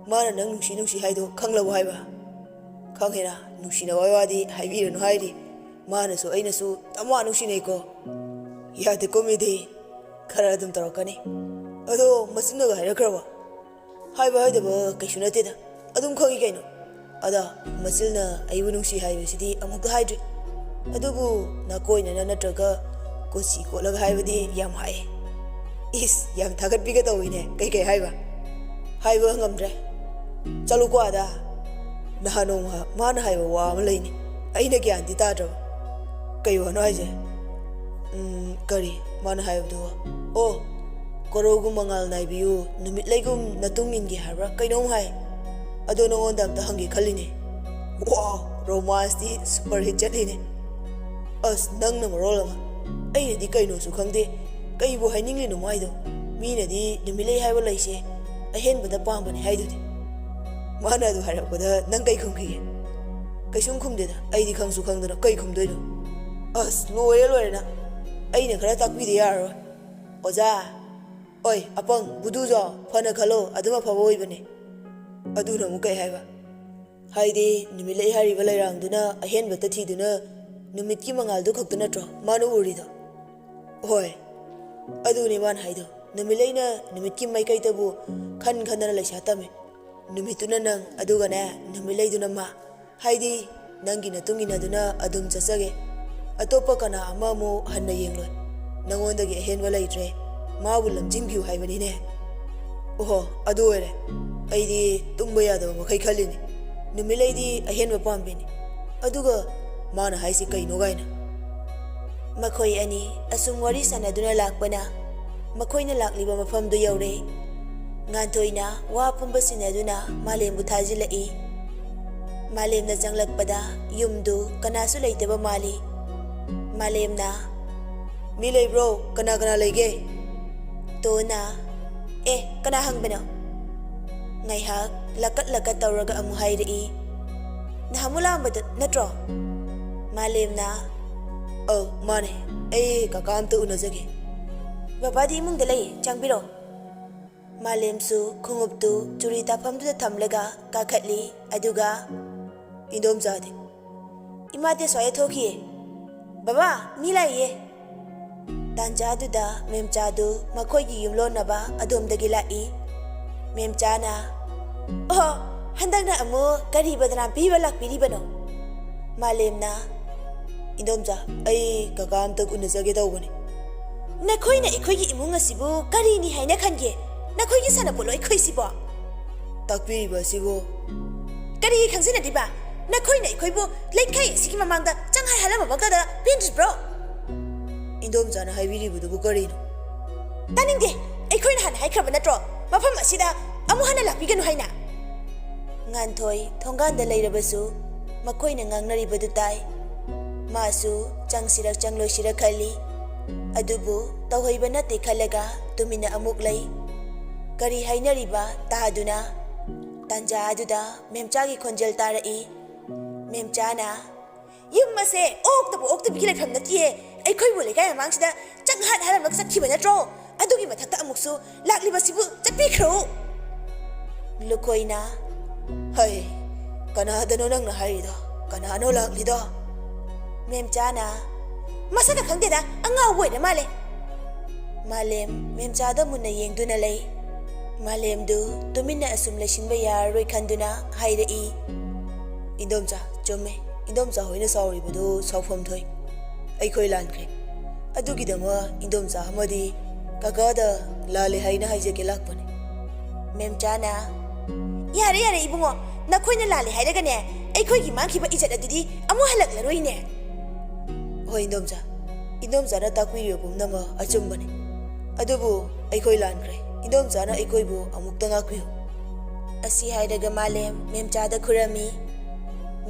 ꯃꯥꯅ ꯅꯪ ꯅꯨꯡꯁꯤ ꯅꯨꯡꯁꯤ ꯍꯥꯏꯗꯣ ꯈꯪꯂꯕꯣ ꯍꯥꯏꯕ? ꯈꯪꯉꯦꯅ, ꯅꯨꯡꯁꯤꯅꯕ ꯋꯥꯗꯤ ꯍꯥꯏꯕꯤꯔꯅꯨ ꯍꯥꯏꯔꯤ꯫ ꯃꯥꯅꯁꯨ ꯑꯩꯅꯁꯨ ꯇꯞ ꯃꯥ ꯅꯨꯡꯁꯤꯅꯩꯀꯣ꯫ ꯌꯥꯗꯦꯀꯣ ꯃꯤꯗꯤ, ꯈꯔ ꯑꯗꯨꯝ ꯇꯧꯔꯛꯀꯅꯤ꯫ ꯑꯗꯣ ꯃꯆꯤꯟꯅꯒ ꯍꯥꯏꯔꯛꯈ꯭ꯔꯕ? ꯍꯥꯏꯕ ꯍꯥꯏꯗꯕ ꯀꯩꯁꯨ ꯅꯠꯇꯦꯗ, ꯑꯗꯨꯝ ꯈꯪꯉꯤ ꯀꯩꯅꯣ꯫ ꯑꯗ ꯃꯆꯤꯜꯅ ꯑꯩꯕꯨ ꯅꯨꯡꯁꯤ ꯍꯥꯏꯕꯁꯤꯗꯤ ꯑꯃꯨꯛꯇ ꯍꯥꯏꯗ꯭ꯔꯤ꯫ ꯑꯗꯨꯕꯨ ꯅꯥꯀꯣꯏꯅꯅ ꯅꯠꯇ꯭ꯔꯒ ꯀꯣꯆꯤ ꯀꯣꯠꯂꯒ ꯍꯥꯏꯕꯗꯤ ꯌꯥꯝ ꯍꯥꯏꯌꯦ꯫ ꯏꯁ, ꯌꯥꯝ ꯊꯥꯒꯠꯄꯤꯒ ꯇꯧꯏꯅꯦ꯫ ꯀꯩꯀꯩ ꯍꯥꯏꯕ? ꯍꯥꯏꯕ ꯉꯝꯗ꯭ꯔꯦ꯫ ꯆꯠꯂꯨꯀꯣ ꯑꯗ꯫ ꯅꯍꯥꯟ ꯅꯣꯡꯃ ꯃꯥꯅ ꯍꯥꯏꯕ ꯋꯥ ꯑꯃ ꯂꯩꯅꯤ, ꯑꯩꯅ ꯒ꯭ꯌꯥꯟꯗꯤ ꯇꯥꯗ꯭ꯔꯕ꯫ ꯀꯩ ꯋꯥꯅꯣ ꯍꯥꯏꯁꯦ? ꯎꯝ, ꯀꯔꯤ ꯃꯥꯅ ꯍꯥꯏꯕꯗꯨꯕꯣ? ꯑꯣ, ꯀꯣꯔꯧꯒꯨꯝ ꯃꯉꯥꯜ ꯅꯥꯏꯕꯤꯌꯨ, ꯅꯨꯃꯤꯠꯂꯩꯒꯨꯝ ꯅꯇꯨꯡ ꯏꯟꯒꯦ ꯍꯥꯏꯕ꯭ꯔꯥ ꯀꯩꯅꯣꯝ ꯍꯥꯏ꯫ ꯑꯗꯣ ꯅꯉꯣꯟꯗ ꯑꯝꯇ ꯍꯪꯒꯦ ꯈꯜꯂꯤꯅꯦ꯫ ꯋꯥꯎ, ꯔꯣꯃꯥꯟꯁꯇꯤ ꯁꯨꯄꯔ ꯍꯤꯠ ꯆꯠꯂꯤꯅꯦ꯫ ꯑꯁ, ꯅꯪꯅ ꯃꯔꯣꯜ ꯑꯃ꯫ ꯑꯩꯅꯗꯤ ꯀꯩꯅꯣꯁꯨ ꯈꯪꯗꯦ꯫ ꯀꯩꯕꯨ ꯍꯥꯏꯅꯤꯡꯂꯤꯅꯣ ꯃꯥꯏꯗꯣ? ꯃꯤꯅꯗꯤ ꯅꯨꯃꯤꯠꯂꯩ ꯍꯥꯏꯕ ꯂꯩꯁꯦ ꯑꯍꯦꯟꯕꯗ ꯄꯥꯝꯕꯅꯦ ꯍꯥꯏꯗꯨꯗꯤ꯫ ꯃꯥꯅ ꯑꯗꯨ ꯍꯥꯏꯔꯛꯄꯗ ꯅꯪ ꯀꯩ ꯈꯨꯝꯈꯤꯒꯦ? ꯀꯩꯁꯨꯝ ꯈꯨꯝꯗꯦꯗ꯫ ꯑꯩꯗꯤ ꯈꯪꯁꯨ ꯈꯪꯗꯅ ꯀꯩ ꯈꯨꯝꯗꯣꯏꯅꯣ? ꯑꯁ, ꯂꯣꯏꯔꯦ ꯂꯣꯏꯔꯦ ꯅꯪ꯫ ꯑꯩꯅ ꯈꯔ ꯇꯥꯛꯄꯤꯗ ꯌꯥꯔꯔꯣꯏ꯫ ꯑꯣꯖꯥ, ꯑꯣꯏ, ꯑꯄꯪ, ꯕꯨꯗꯨꯖꯥꯎ, ꯐꯅ ꯈꯜꯂꯣ, ꯑꯗꯨꯝ ꯑꯐꯕ ꯑꯣꯏꯕꯅꯦ꯫ ꯑꯗꯨꯅ ꯑꯃꯨꯛ ꯀꯩ ꯍꯥꯏꯕ? ꯍꯥꯏꯗꯤ, ꯅꯨꯃꯤꯠꯂꯩ ꯍꯥꯏꯔꯤꯕ ꯂꯩꯔꯥꯡꯗꯨꯅ ꯑꯍꯦꯟꯕꯇ ꯊꯤꯗꯨꯅ ꯅꯨꯃꯤꯠꯀꯤ ꯃꯉꯥꯜꯗꯨ ꯈꯛꯇ ꯅꯠꯇ꯭ꯔꯣ ꯃꯥꯅ ꯎꯔꯤꯗꯣ? ꯍꯣꯏ, ꯑꯗꯨꯅꯦ ꯃꯥꯅ ꯍꯥꯏꯗꯣ꯫ ꯅꯨꯃꯤꯠꯂꯩꯅ ꯅꯨꯃꯤꯠꯀꯤ ꯃꯥꯏꯀꯩꯗꯕꯨ ꯈꯟ ꯈꯟꯗꯅ ꯂꯩꯁꯥ ꯇꯝꯃꯤ꯫ ꯅꯨꯃꯤꯠꯇꯨꯅ ꯅꯪ, ꯑꯗꯨꯒꯅꯦ, ꯅꯨꯃꯤꯠꯂꯩꯗꯨꯅ ꯃꯥ꯫ ꯍꯥꯏꯗꯤ, ꯅꯪꯒꯤ ꯅꯇꯨꯡ ꯏꯟꯅꯗꯨꯅ ꯑꯗꯨꯝ ꯆꯠꯆꯒꯦ꯫ ꯑꯇꯣꯞꯄ ꯀꯅꯥ ꯑꯃ ꯑꯃꯨꯛ ꯍꯟꯅ ꯌꯦꯡꯂꯣꯏ꯫ ꯅꯉꯣꯟꯗꯒꯤ ꯑꯍꯦꯟꯕ ꯂꯩꯇ꯭ꯔꯦ꯫ ꯃꯥꯕꯨ ꯂꯝꯖꯤꯡꯕꯤꯌꯨ ꯍꯥꯏꯕꯅꯤꯅꯦ꯫ ꯑꯣꯍꯣ, ꯑꯗꯨ ꯑꯣꯏꯔꯦ꯫ ꯑꯩꯗꯤ ꯇꯨꯝꯕ ꯌꯥꯗꯕ ꯃꯈꯩ ꯈꯜꯂꯤꯅꯤ꯫ ꯅꯨꯃꯤꯠꯂꯩꯗꯤ ꯑꯍꯦꯟꯕ ꯄꯥꯝꯕꯤꯅꯤ꯫ ꯑꯗꯨꯒ ꯃꯥꯅ ꯍꯥꯏꯁꯤ ꯀꯩꯅꯣ ꯀꯥꯏꯅ꯫ ꯃꯈꯣꯏ ꯑꯅꯤ ꯑꯁꯨꯝ ꯋꯥꯔꯤ ꯁꯥꯟꯅꯗꯨꯅ ꯂꯥꯛꯄꯅ ꯃꯈꯣꯏꯅ ꯂꯥꯛꯂꯤꯕ ꯃꯐꯝꯗꯨ ꯌꯧꯔꯦ꯫ ꯉꯥꯟꯊꯣꯏꯅ ꯋꯥ ꯄꯨꯝꯕ ꯁꯤꯟꯅꯗꯨꯅ ꯃꯥꯂꯦꯝꯕꯨ ꯊꯥꯖꯤꯜꯂꯛꯏ꯫ ꯃꯥꯂꯦꯝꯅ ꯆꯪꯂꯛꯄꯗ ꯌꯨꯝꯗꯨ ꯀꯅꯥꯁꯨ ꯂꯩꯇꯕ ꯃꯥꯜꯂꯤ꯫ ꯃꯥꯂꯦꯝꯅ, "ꯃꯤ ꯂꯩꯕ꯭ꯔꯣ? ꯀꯅꯥ ꯀꯅꯥ ꯂꯩꯒꯦ?" ꯇꯣꯟꯅ, "ꯑꯦ, ꯀꯅꯥ ꯍꯪꯕꯅꯣ?" ꯉꯥꯏꯍꯥꯛ ꯂꯀꯠ ꯂꯀꯠ ꯇꯧꯔꯒ ꯑꯃꯨꯛ ꯍꯥꯏꯔꯛꯏ꯫ "ꯅꯍꯥꯟꯃꯨꯛ ꯂꯥꯛꯑꯝꯕꯗꯨ ꯅꯠꯇ꯭ꯔꯣ?" ꯃꯥꯂꯦꯝꯅ, "ꯑꯧ, ꯃꯥꯅꯦ꯫ ꯑꯩ ꯀꯀꯥ ꯑꯝꯇ ꯎꯅꯖꯒꯦ꯫" "ꯕꯕꯥꯗꯤ ꯏꯃꯨꯡꯗ ꯂꯩ, ꯆꯪꯕꯤꯔꯣ꯫" ꯃꯥꯂꯦꯝꯁꯨ ꯈꯣꯡꯎꯞꯇꯨ ꯆꯨꯔꯤ ꯇꯥꯐꯝꯗꯨꯗ ꯊꯝꯂꯒ ꯀꯥꯈꯠꯂꯤ꯫ ꯑꯗꯨꯒ, "ꯏꯟꯗꯣꯝꯆꯥꯗꯤ?" "ꯏꯃꯥꯗꯤ ꯑꯁ꯭ꯋꯥꯏꯗ ꯊꯣꯛꯈꯤꯌꯦ꯫ ꯕꯕꯥ, ꯃꯤ ꯂꯥꯛꯏꯌꯦ꯫" ꯇꯥꯟꯖꯥꯗꯨꯗ ꯃꯦꯝꯆꯥꯗꯨ ꯃꯈꯣꯏꯒꯤ ꯌꯨꯝꯂꯣꯟꯅꯕ ꯑꯗꯣꯝꯗꯒꯤ ꯂꯥꯛꯏ꯫ ꯃꯦꯝꯆꯥꯅ, "ꯑꯣ, ꯍꯟꯗꯛꯅ ꯑꯃꯨꯛ ꯀꯔꯤ ꯕꯗꯅꯥꯝ ꯄꯤꯕ ꯂꯥꯛꯄꯤꯔꯤꯕꯅꯣ?" ꯃꯥꯂꯦꯝꯅ, "ꯏꯟꯗꯣꯝꯆꯥ, ꯑꯩ ꯀꯀꯥ ꯑꯝꯇ ꯎꯅꯖꯒꯦ ꯇꯧꯕꯅꯤ꯫" "ꯅꯈꯣꯏꯅ ꯑꯩꯈꯣꯏꯒꯤ ꯏꯃꯨꯡ ꯑꯁꯤꯕꯨ ꯀꯔꯤꯅꯤ ꯍꯥꯏꯅ ꯈꯟꯒꯦ? ꯅꯈꯣꯏꯒꯤ ꯁꯥꯟꯅꯄꯣꯠꯂꯣ ꯑꯩꯈꯣꯏꯁꯤꯕꯣ?" "ꯇꯥꯛꯄꯤꯔꯤꯕ ꯑꯁꯤꯕꯨ?" "ꯀꯔꯤꯒꯤ ꯈꯪꯖꯤꯟꯅꯗ꯭ꯔꯤꯕ? ꯅꯈꯣꯏꯅ ꯑꯩꯈꯣꯏꯕꯨ ꯂꯩꯈꯩ ꯑꯁꯤꯒꯤ ꯃꯃꯥꯡꯗ ꯆꯪꯍꯥꯏ ꯍꯥꯜꯂꯝꯃꯕꯒꯗ ꯄꯦꯟꯗ꯭ꯔꯤꯕ꯭ꯔꯣ?" "ꯏꯟꯗꯣꯝꯆꯥꯅ ꯍꯥꯏꯕꯤꯔꯤꯕꯗꯨꯕꯨ ꯀꯔꯤꯅꯣ?" "ꯇꯥꯅꯤꯡꯗꯦ꯫ ꯑꯩꯈꯣꯏꯅ ꯍꯥꯟꯅ ꯍꯥꯏꯈ꯭ꯔꯕ ꯅꯠꯇ꯭ꯔꯣ, ꯃꯐꯝ ꯑꯁꯤꯗ ꯑꯃꯨꯛ ꯍꯟꯅ ꯂꯥꯛꯄꯤꯒꯅꯨ ꯍꯥꯏꯅ?" ꯉꯥꯟꯊꯣꯏ ꯊꯣꯡꯒꯥꯟꯗ ꯂꯩꯔꯕꯁꯨ ꯃꯈꯣꯏꯅ ꯉꯥꯡꯅꯔꯤꯕꯗꯨ ꯇꯥꯏ꯫ ꯃꯥꯁꯨ ꯆꯪꯁꯤꯔ ꯆꯪꯂꯣꯏꯁꯤꯔ ꯈꯜꯂꯤ꯫ ꯑꯗꯨꯕꯨ ꯇꯧꯍꯩꯕ ꯅꯠꯇꯦ ꯈꯜꯂꯒ ꯇꯨꯃꯤꯟꯅ ꯑꯃꯨꯛ ꯂꯩ꯫ ꯀꯔꯤ ꯍꯥꯏꯅꯔꯤꯕ ꯇꯥꯗꯨꯅ꯫ ꯇꯥꯟꯖꯥ ꯑꯗꯨꯗ ꯃꯦꯝꯆꯥꯒꯤ ꯈꯣꯟꯖꯦꯜ ꯇꯥꯔꯛꯏ꯫ ꯃꯦꯝꯆꯥꯅ, "ꯌꯨꯝ ꯑꯁꯦ ꯑꯣꯛꯇꯕꯨ ꯑꯣꯛꯇꯕꯤꯒꯤ ꯂꯩꯐꯝ ꯅꯠꯇꯤꯌꯦ꯫ ꯑꯩꯈꯣꯏꯕꯨ ꯂꯩꯀꯥꯏ ꯃꯃꯥꯡꯁꯤꯗ ꯆꯪꯍꯥꯠ ꯍꯥꯠꯂꯝꯂꯒ ꯆꯠꯈꯤꯕ ꯅꯠꯇ꯭ꯔꯣ? ꯑꯗꯨꯒꯤ ꯃꯊꯛꯇ ꯑꯃꯨꯛꯁꯨ ꯂꯥꯛꯂꯤꯕꯁꯤꯕꯨ ꯆꯠꯄꯤꯈ꯭ꯔꯣ꯫" ꯂꯨꯈꯣꯏꯅ, "ꯍꯩ, ꯀꯅꯥꯗꯅꯣ ꯅꯪꯅ ꯍꯥꯏꯔꯤꯗꯣ? ꯀꯅꯥꯅꯣ ꯂꯥꯛꯂꯤꯗꯣ?" ꯃꯦꯝꯆꯥꯅ, "ꯃꯁꯛꯀ ꯈꯪꯗꯦꯗ, ꯑꯉꯥꯎꯕ ꯑꯣꯏꯔ ꯃꯥꯜꯂꯦ꯫" ꯃꯥꯂꯦꯝ ꯃꯦꯝꯆꯥꯗ ꯃꯨꯟꯅ ꯌꯦꯡꯗꯨꯅ ꯂꯩ꯫ ꯃꯥꯂꯦꯝꯗꯨ ꯇꯨꯃꯤꯟꯅ ꯑꯁꯨꯝ ꯂꯩꯁꯤꯟꯕ ꯌꯥꯔꯔꯣꯏ ꯈꯟꯗꯨꯅ ꯍꯥꯏꯔꯛꯏ, "ꯏꯟꯗꯣꯝꯆꯥ, ꯆꯨꯝꯃꯦ꯫ ꯏꯟꯗꯣꯝꯆꯥ ꯍꯣꯏꯅ ꯁꯥꯎꯔꯤꯕꯗꯨ ꯁꯥꯎꯐꯝ ꯊꯣꯛꯏ꯫ ꯑꯩꯈꯣꯏ ꯂꯥꯟꯈ꯭ꯔꯦ꯫ ꯑꯗꯨꯒꯤꯗꯃꯛ ꯏꯟꯗꯣꯝꯆꯥ ꯑꯃꯗꯤ ꯀꯀꯥꯗ ꯂꯥꯜꯂꯦ ꯍꯥꯏꯅ ꯍꯥꯏꯖꯒꯦ ꯂꯥꯛꯄꯅꯤ꯫" ꯃꯦꯝꯆꯥꯅ, "ꯌꯥꯔꯦ, ꯌꯥꯔꯦ ꯏꯕꯨꯡꯉꯣ, ꯅꯈꯣꯏꯅ ꯂꯥꯜꯂꯦ ꯍꯥꯏꯔꯒꯅꯦ, ꯑꯩꯈꯣꯏꯒꯤ ꯃꯥꯡꯈꯤꯕ ꯏꯖꯠ ꯑꯗꯨꯗꯤ ꯑꯃꯨꯛ ꯍꯜꯂꯛꯂꯔꯣꯏꯅꯦ꯫" "ꯍꯣꯏ ꯏꯟꯗꯣꯝꯆꯥ, ꯏꯟꯗꯣꯝꯆꯥꯅ ꯇꯥꯛꯄꯤꯔꯤꯕ ꯄꯨꯝꯅꯃꯛ ꯑꯆꯨꯝꯕꯅꯤ꯫ ꯑꯗꯨꯕꯨ ꯑꯩꯈꯣꯏ ꯂꯥꯟꯈ꯭ꯔꯦ꯫ ꯏꯟꯗꯣꯝꯆꯥꯅ ꯑꯩꯈꯣꯏꯕꯨ ꯑꯃꯨꯛꯇ ꯉꯥꯛꯄꯤꯌꯨ꯫ ꯑꯁꯤ ꯍꯥꯏꯔꯒ ꯃꯥꯂꯦꯝ ꯃꯦꯝꯆꯥꯗ ꯈꯨꯔꯝꯃꯤ꯫